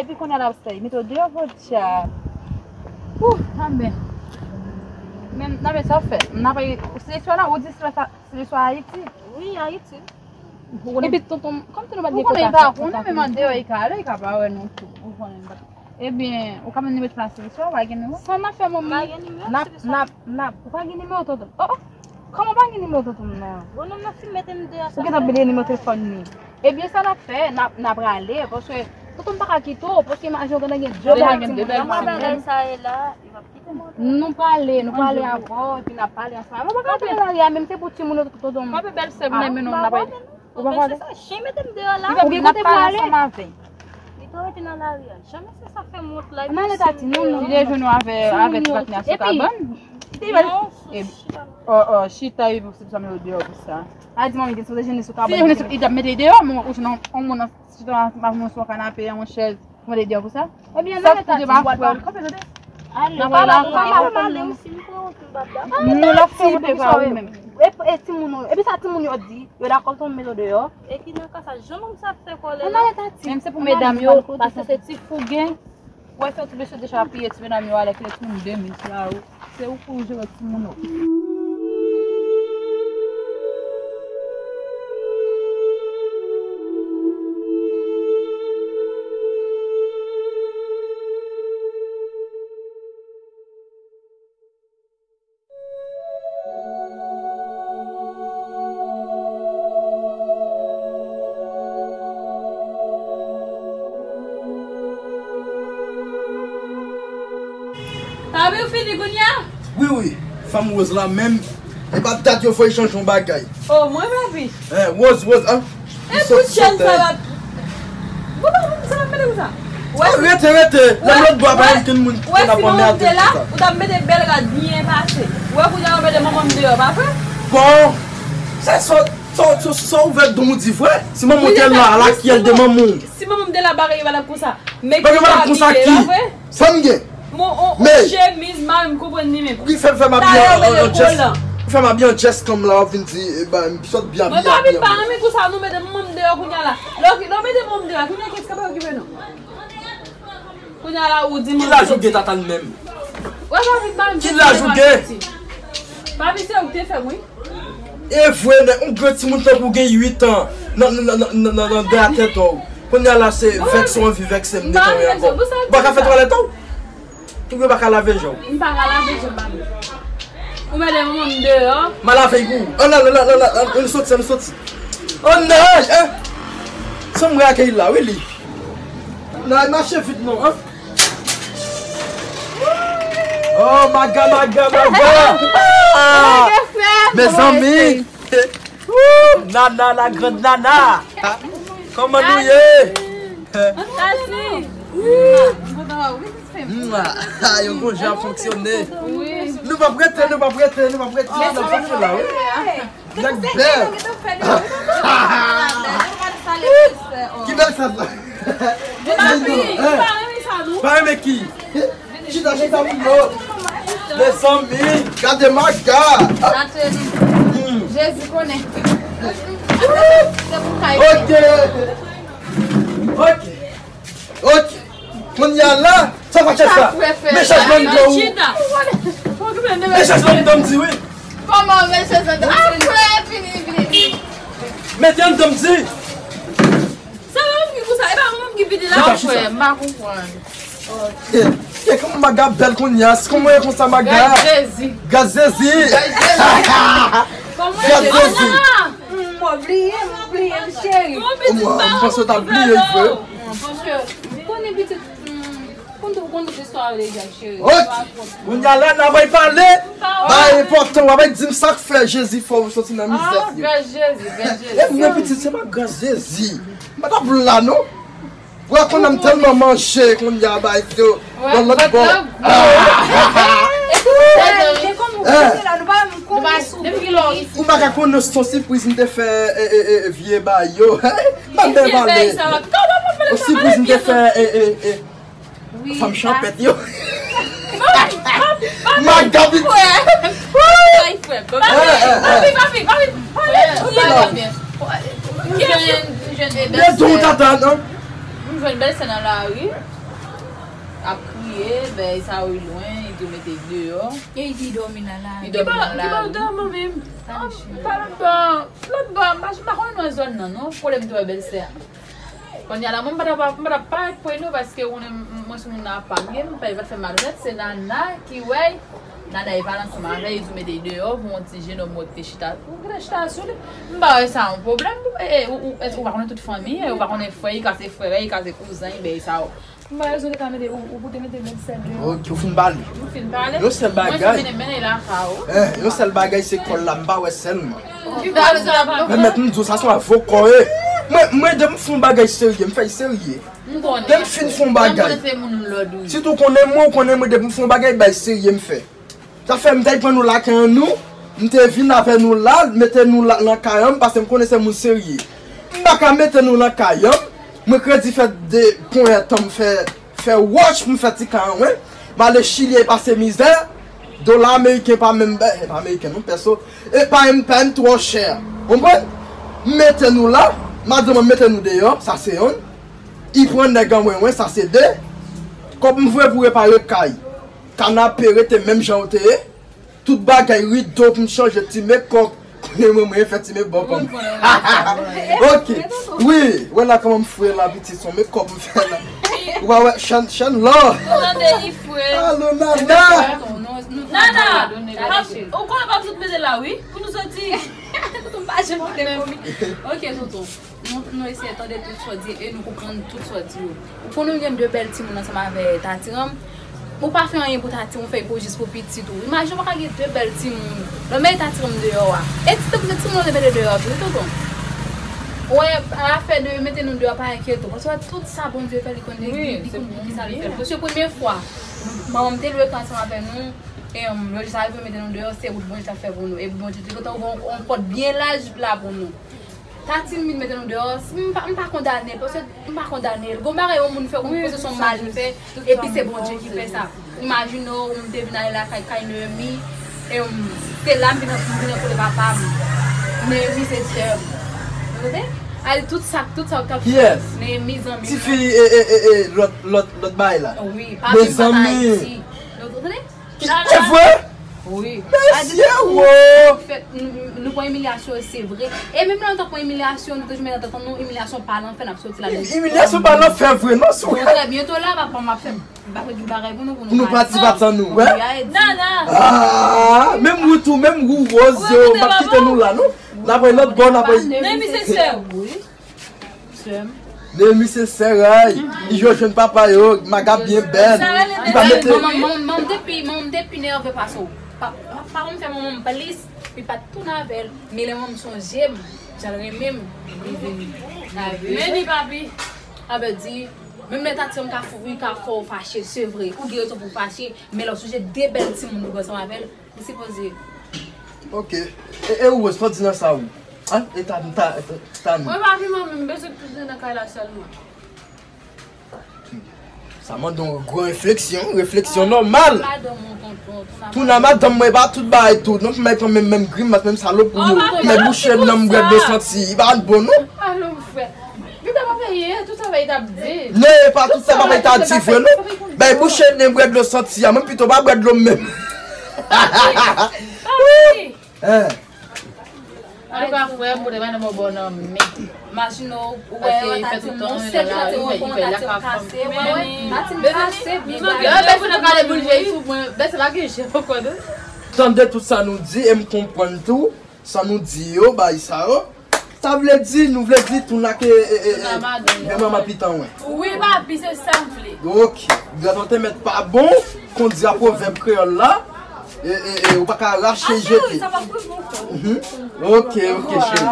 Epi kounye a l ap sèy, mete w deyò, podyab. Ouh, anben. Men, nan men sa w fè. Nan pa, se istwa la, ou di se istwa, se istwa Ayiti? Wi, Ayiti. Epi tonton, kòm tonton pa gen kontak. Ou konnen, li pa konnen, men mandé yo, li ka ale, li ka pa wè nou tou. Ou konnen, li pa. Ebyen, ou ka ban m nimewo telefòn Siliso, ou pa gen nimewo? Sa n ap fè, manmi? M pa gen nimewo Siliso. N ap, n ap, n ap, ou pa gen nimewo tonton? Oh, oh. Kòman ou pa gen nimewo tonton m nan? Bonòm nan fin mete m deyò sa. Ou gentan bliye nimewo telefòn li. Ebyen, sa n ap fè, n ap, n ap rale, paske tonton m pa ka kite w, paske imajine w gentan gen de bèl timoun nan men w. Kòman bagay sa ye la? Li p ap kite m ankò. Nou prale, nou prale avè w, epi n ap pale ansanm. Ou pa ka rete nan lari a, menm se pou timoun yo, tonton m. Kanpe bèl sè m nan men nou, n ap rete. Ou pa pale? Chen mete m deyò la. Ou gen kote pou ale? Li tou rete nan lari a. Janm se sa fè m wont la. Ann ale, Tati, non, non. Li te jwenn ou avè, avè ti patnè a sou kabann. Non, sou chita. Oh, oh, chita, epi se pou sa m yo deyò pou sa. A di manmi, gen sou te jwenn sou kabann. Si jwenn sou, li t ap mete deyò, men ou jwenn yon moun nan chita, m ap jwenn sou yon kanape, yon chèz. Mande deyò pou sa. Ebyen, sa nan leta ti bwat pa kanpe, tande. Ale, pa pale, pa pale, ou si m pran ou tou bab la. Nou la fè ou te pa ou menm. E, e timoun yo, epi sa timoun yo di, yo dakò tonton m mete w deyò. E ki nan ka sa, jan nonm sa ap fè kòlè la. Nan leta ti. Menm se pou medam yo, paske se ti fougen. Ou wè fè tout mesye dechapiye ti medam yo alè ki lè timoun de mil sou la ou. Se ou pou jere timoun ou. Papi, ou fini kounye a? Wi, wi. Fanm woz la menm, E pa dat yo voye chanje yon bagay. Oh, mwen papi. Eh, Rose, Rose, an. E pou chèn sa va. Bon, pa moun sa va mete konsa. Wè, rete, rete. Lè lòt bò pa yon moun ki Wè, nan si pòmè manman a m te la, tout sa. Ou ta mete bèl rad byen pase. Wè, kounye a ou mete manman m deyò, pa vre? Bon, se sa, sa, sa, sa ouvè don ou di vre. Si manman ou te la, ala ki el de manman ou. Si manman m te la, bagay yo pa t ap konsa. Men Bagay yo pa t ap konsa ki? Sa m gen? Bon, on, on chemiz, mari m konprann li menm. Ou ki fè m fè m abiye an djès? Ou fè m abiye an djès kanm la, w ap vin di, e ba, m sot byen Mwen abiye, pa vin pa abiye. Renmen konsa, nou mete manman m deyò kounye a la. Lè w mete manman m deyò, kounye a kiyès k ap okipe nou? Kounye a la ou di mwen. Ki laj ou gen tata l menm? Wè pa vin pa vin. Ki laj ou gen? Papi se ou ki te fè m wi. E vre, nèg, yon gran timoun tankou w gen uit an nan, nan, nan, nan, nan, nan de atè tò w. Kounye a la se vèkse w anvi vèkse m netwaye ankò. Ou pa ka fè twalèt ou? Ou pa ka lave je w? M pa ka lave je m, papi. Ou mete manman m deyò. M a lave pou ou. Ann al, ann al, ann al, ann soti, ann soti. Ann al, eh! Sanm wè akèy la, wi li. Nan, mache vit non, an. Oh, maga, maga, maga! Mezanmi! Nana, la grande nana! Kòman nou ye? Mwa, yo gon jan fonksyone. Nou p ap rete, nou p ap rete, nou p ap rete, nou p ap rete la, wi. Nèg bèl. Ki bèl sa la? Pa renmen ki? Chita, chita, moun yo. Mezanmi, gade maga. Jezi konnen. Se pou kay. Ok. Ok. Ok. Kounye a la, sa pa chèf sa. Men chèf ban m do wi. Men chèf ban m do m di wi. Kòman men chèf ban m do? Apre, vini, vini, vini. Mete an do m di. Se mwen menm ki konsa, e pa mwen menm ki vide la. Chita, chita. M pa konprann. E kòman maga bèl kounye a, si kòman e konsa maga. Gad Zezi. Gad Zezi. Gad Zezi. Mwen bliye, mwen bliye m cheri. Mwen panse w t ap bliye l vre. Paske m konnen pitit. Konn tou konn tout istwa yo deja cheri. Ok. Kounye a la n a bay pale. Bay enpòtan, w a bay di m sa k fè Jezi fè w soti nan mizè. Gad Jezi, gad Jezi. E mwen pitit se pa gad Zezi. M pa t ap la non. Wè konnen m tèlman manje kounye a bay yo. Nan lòt bò. Ou pa ka konnen se yon sipriz m te fè vye bay yo. M ap pale. Yon sipriz m te fè fanm chanpèt yo. Maga pitit. Papi, papi, papi. Yo tou tata non. M jwenn bèlsè nan lari ap kriye, bèy sa yo lwen, li tou mete deyò. E li dòmi nan la. Li dòmi nan lari. Dòmi menm. Pa lòt bò, lòt bò, m pa, m pa konnen nan zòn nan non, kote m te wè bèlsè a. Kounye a la, mwen m pa t ap, m pa t ap parèt pre nou paske ou konnen mwen sou moun nan pa m ye, m pa, li pa t fè m mal fèt, se Nana ki wè l. Nana e pale ansanm avè l, li di mete l deyò pou yon ti jenòm mòt te chita. Ou te chita sou li. M pa wè sa yon pwoblèm. E, ou, ou, ou pa konnen tout fanmi, ou pa konnen frè, li ka se frè, li ka se kouzen, bèy sa yo. M pa wè si ou te ka mete, ou, ou te mete bèlsè deyò. Ok, ou fin pale. Ou fin pale. Yon sèl bagay. Mwen se mennen, mennen la ka ou. Eh, yon sèl bagay se kòl la, m pa wè sèlman. Ki bagay sa pa. Pèmèt m di w sa se yon avokò ye. Mwen, mwen depi m fè yon bagay serye, m fè l serye. Depi m fin fè yon bagay. Sitou konnen mwen, ou konnen mwen depi m fè yon bagay, bay serye m fè. Sa fè m t al pran nou lakay an nou, m te vin avè nou la, mete nou la nan kay an m, paske m konnen se moun serye. M pa ka mete nou nan kay an m, mwen kredi fè de ponyèt an m fè, fè wòch pou m fè ti kay an mwen, m ale Chili e pase mizè, dola ameriken pa menm, e pa ameriken non, pèso, e pa menm, pa menm twò chè. Konprann? M mete nou la, madanm an mete nou deyò, sa se yonn. Li pran nèg an mwen, mwen, sa se de. Kòb m voye pou repare kay. Kanape rete menm jan w te ye. Tout bagay, rido pou m chanje, ti mekòp. Konnen mwen, mwen fè ti mekòp an m. Ok. Wi, wè la kòman m fre la, pitit, se yon mekòp m fè la. Ou pa wè, chan, chan lò. Tande li fre. Alo, Nana. Nana, ou konnen pa tout mete la, wi. Pou nou soti. Tonton pa janm kite komi. Ok, tonton. Nou, nou eseye tande tout sa w di e nou konprann tout sa w di yo. Ou konnen w gen de bèl timoun ansanm avè Tatiram. Ou pa fè anyen pou Tati, ou fè pou jis pou pitit ou. Imajine w pa ka gen de bèl timoun. Lè w mete Tati deyò a. E ti tankou se timoun ou te mete deyò tou, tonton. Ou wè, afè de mete nou deyò pa enkyete w. Paske tout sa Bondye fè, li konn li, li konn pou ki sa li fè. Paske premye fwa, manman m te lwe kan ansanm avè nou, e, um, yo jis arive mete nou deyò, se wout Bondye t ap fè pou nou. E Bondye te kontan ouvri yon, yon pòt byen laj la pou nou. Tati m vin mete nou deyò, m pa, m pa kondane l, paske m pa kondane l. Gon bagay yon moun fè, ou panse se yon mal li fè, epi se Bondye ki fè sa. Imajine w, m te vin ale lakay, kay Neyemi, e m, se la m vin, m vin rankontre papa m. Neyemi se sè m. Ou tande? Ale tout sa, tout sa w t ap fè. Neyemi zanmi m. Tifi, e, e, e, e, lòt, lòt, lòt bagay la. Wi, papi m pa t Ayiti. Ou tande? Ki, e vre? Wi. Mesye, wo! Fèt, nou, nou pran imilyasyon, se vre. E menm lè nou ta pran imilyasyon, nou toujou mete nan tèt nou, imilyasyon pa lanfè, n ap soti ladan. Imilyasyon pa lanfè vre, non, sou. Bon, trè byento la, papa m ap fè m. M pa kwè gen bagay pou nou, pou nou pati, pati san nou, wè? Nana! Ah, menm ou tou, menm ou, Rose, yo, m ap kite nou la, non? N ap wè lòt bò, n ap wè. Neyemi se sè w. Wi. Sè m. Neyemi se sè Ray. Li yo jwenn papa yo, maga byen bèl. Li pa mete. Manman, manman, manman m te pi, manman m te pi nève pase w. Pa, pa, pa konn fè manman m plis, li pa t tounen avè l. Men lè manman m sonje m, jan l renmen m, li vin. Meni, papi. Sa vle di, menm lè Tati m ka fou, li ka fè w fache, se vre. Ou gen rezon pou w fache, men lè w sonje de bèl timoun ou gen ansanm avè l, ou sipoze. Ok. E, e ou, Rose, sa w di nan sa ou? An, e ta, ta, ta, ta nou. Mwen pa pi manmi, m bezwen tounen nan kay la sèlman. Sa mande yon gwo refleksyon, refleksyon nòmal. Tounen a madanm mwen, e pa tout bagay tou. Non, pou mwen pran menm, menm grimas, menm salopri yo. Mwen bouche nan m bwè dlo santi. Li pa bon, non. Alo, frè. Li pa papa ye, tout sa bay t ap di. Non, e pa tout sa papa t ap di vre, non. Bay bouche nan m bwè dlo santi a. Mwen pito pa bwè dlo menm. Papi. Hein. Antouka, frè m, pote madanm ou bò nan men. Imajine w, ou wè, Tati m, yon sèl jan te wè, Tati m kase, wè, wè, Tati m kase, big up. Bèse nan kale boul je sou mwen, bèse pa gen je ankò, non. Tande tout sa nou di, e m konprann tou, sa nou di yo, bay sa yo. Sa vle di, nou vle di, tou n ake, e, e, e, men manman pitan, wè. Wi, papi, se sa m vle. Ok. Grantan te mèt pa bon, kondi a pwovèb kreyòl la. E, e, e, ou pa ka rache jete. Mhm. Ok, ok, cheri.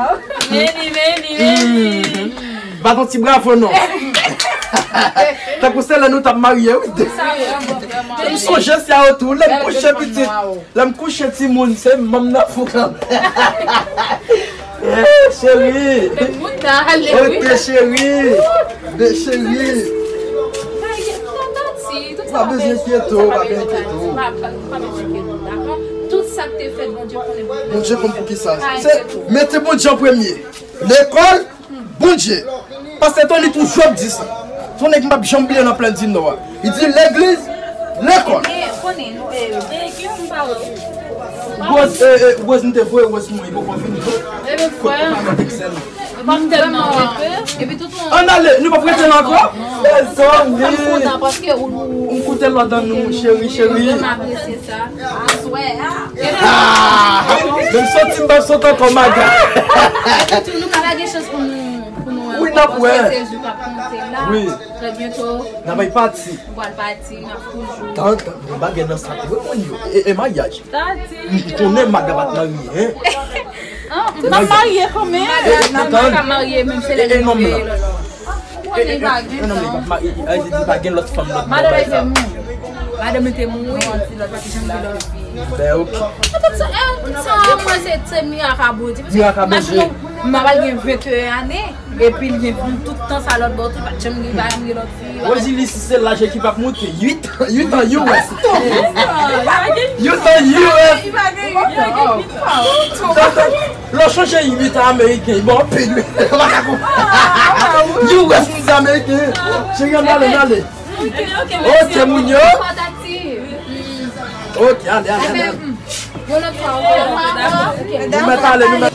Meni, meni, meni. Bat yon ti bravo, non. Tankou se lè nou t ap marye, wi. M sonje sa yo tou, lè m kouche pitit. Lè m kouche timoun, se manm nan fou kanmenm. Eh, cheri. Ok, cheri. De cheri. Pa bezwen enkyete w, pa bezwen enkyete w. Tout sa k te fèt, Bondye konnen. Bondye konn pou ki sa. Se, mete Bondye an premye. Lekòl, Bondye. Pastè Tony toujou ap di sa. Se yon nèg m p ap janm bliye nan Plèn di Nò a. Li di legliz, lekòl. Rose, eh, eh, Rose, m te voye Rose mouri, poko vini. Kote pa met Excel. Ann ale, nou p ap rete la ankò? Mezanmi. M koute lòd an nou, cheri, cheri. Ah, menm soti m p ap sot ankò, maga. Wi, n ap wè. Wi. N ap pati. Tan, tan, gen bagay nan sa tou, wi, moun yo. E, e maryaj. M konnen maga pa t marye, hein? M pa marye kanmenm. Maga pa marye, menm se lè li marye lòt. Ou konnen li pa gen fanm. Madanm li pa gen lòt fanm, lòt bò bay sa. Madanm li te mouri, lòt pa t janm gen lòt fi. Ben, ok. Tout sa, eh, tout sa, mwen, se, se mirak a Bondye. Mirak a Bondye. Imajine w, m ap al gen venteyen ane, epi l gen tout tan sa lòt bò tou, pa t janm gen, pa t janm gen lòt fi. Rosie, li, si se laj ekip ap moute, uit, uit an U S. Uit an U S. Lè w chanje uit an ameriken, bon, anpil, wi. U S, moun di ameriken. Cheri, ann ale, ann ale. Ok, moun yo. Ok, ale, ale, ale. Yon lòt fwa ankò. Nou mèt ale, nou mèt.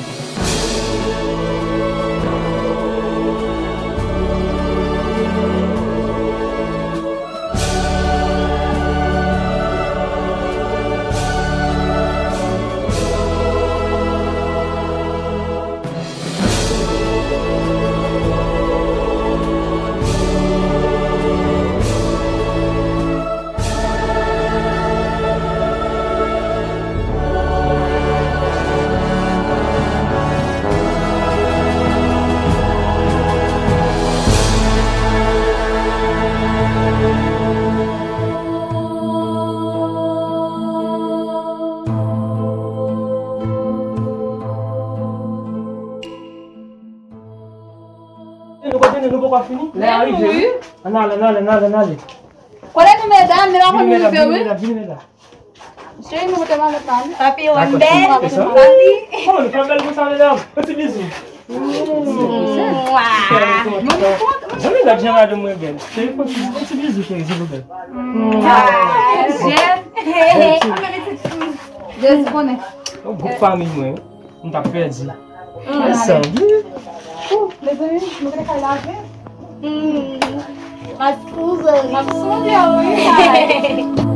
Nou poko fini? Lè a rive, wi. Ann ale, ann ale, ann ale, ann ale. Kote nou, medam? Nou pa konn rive, wi. Vini, medam, vini, medam. Cheri, nou pote malèt la, wi. Papi, ou bèl. Papi. Kòman nou pa bèl konsa, medam? Yon ti bizou. Mwa. Mwen, mwen, mwen. Jan madanm mwen bèl. Cheri, fè yon ti, yon ti bizou, cheri, silvouplè. Mwa. Jèn. Jezi konnen. Yon gwoup fanmi mwen. M t ap pèdi. Mezanmi. Mezanmi, nou te kay lave. M ap sonje w, wi.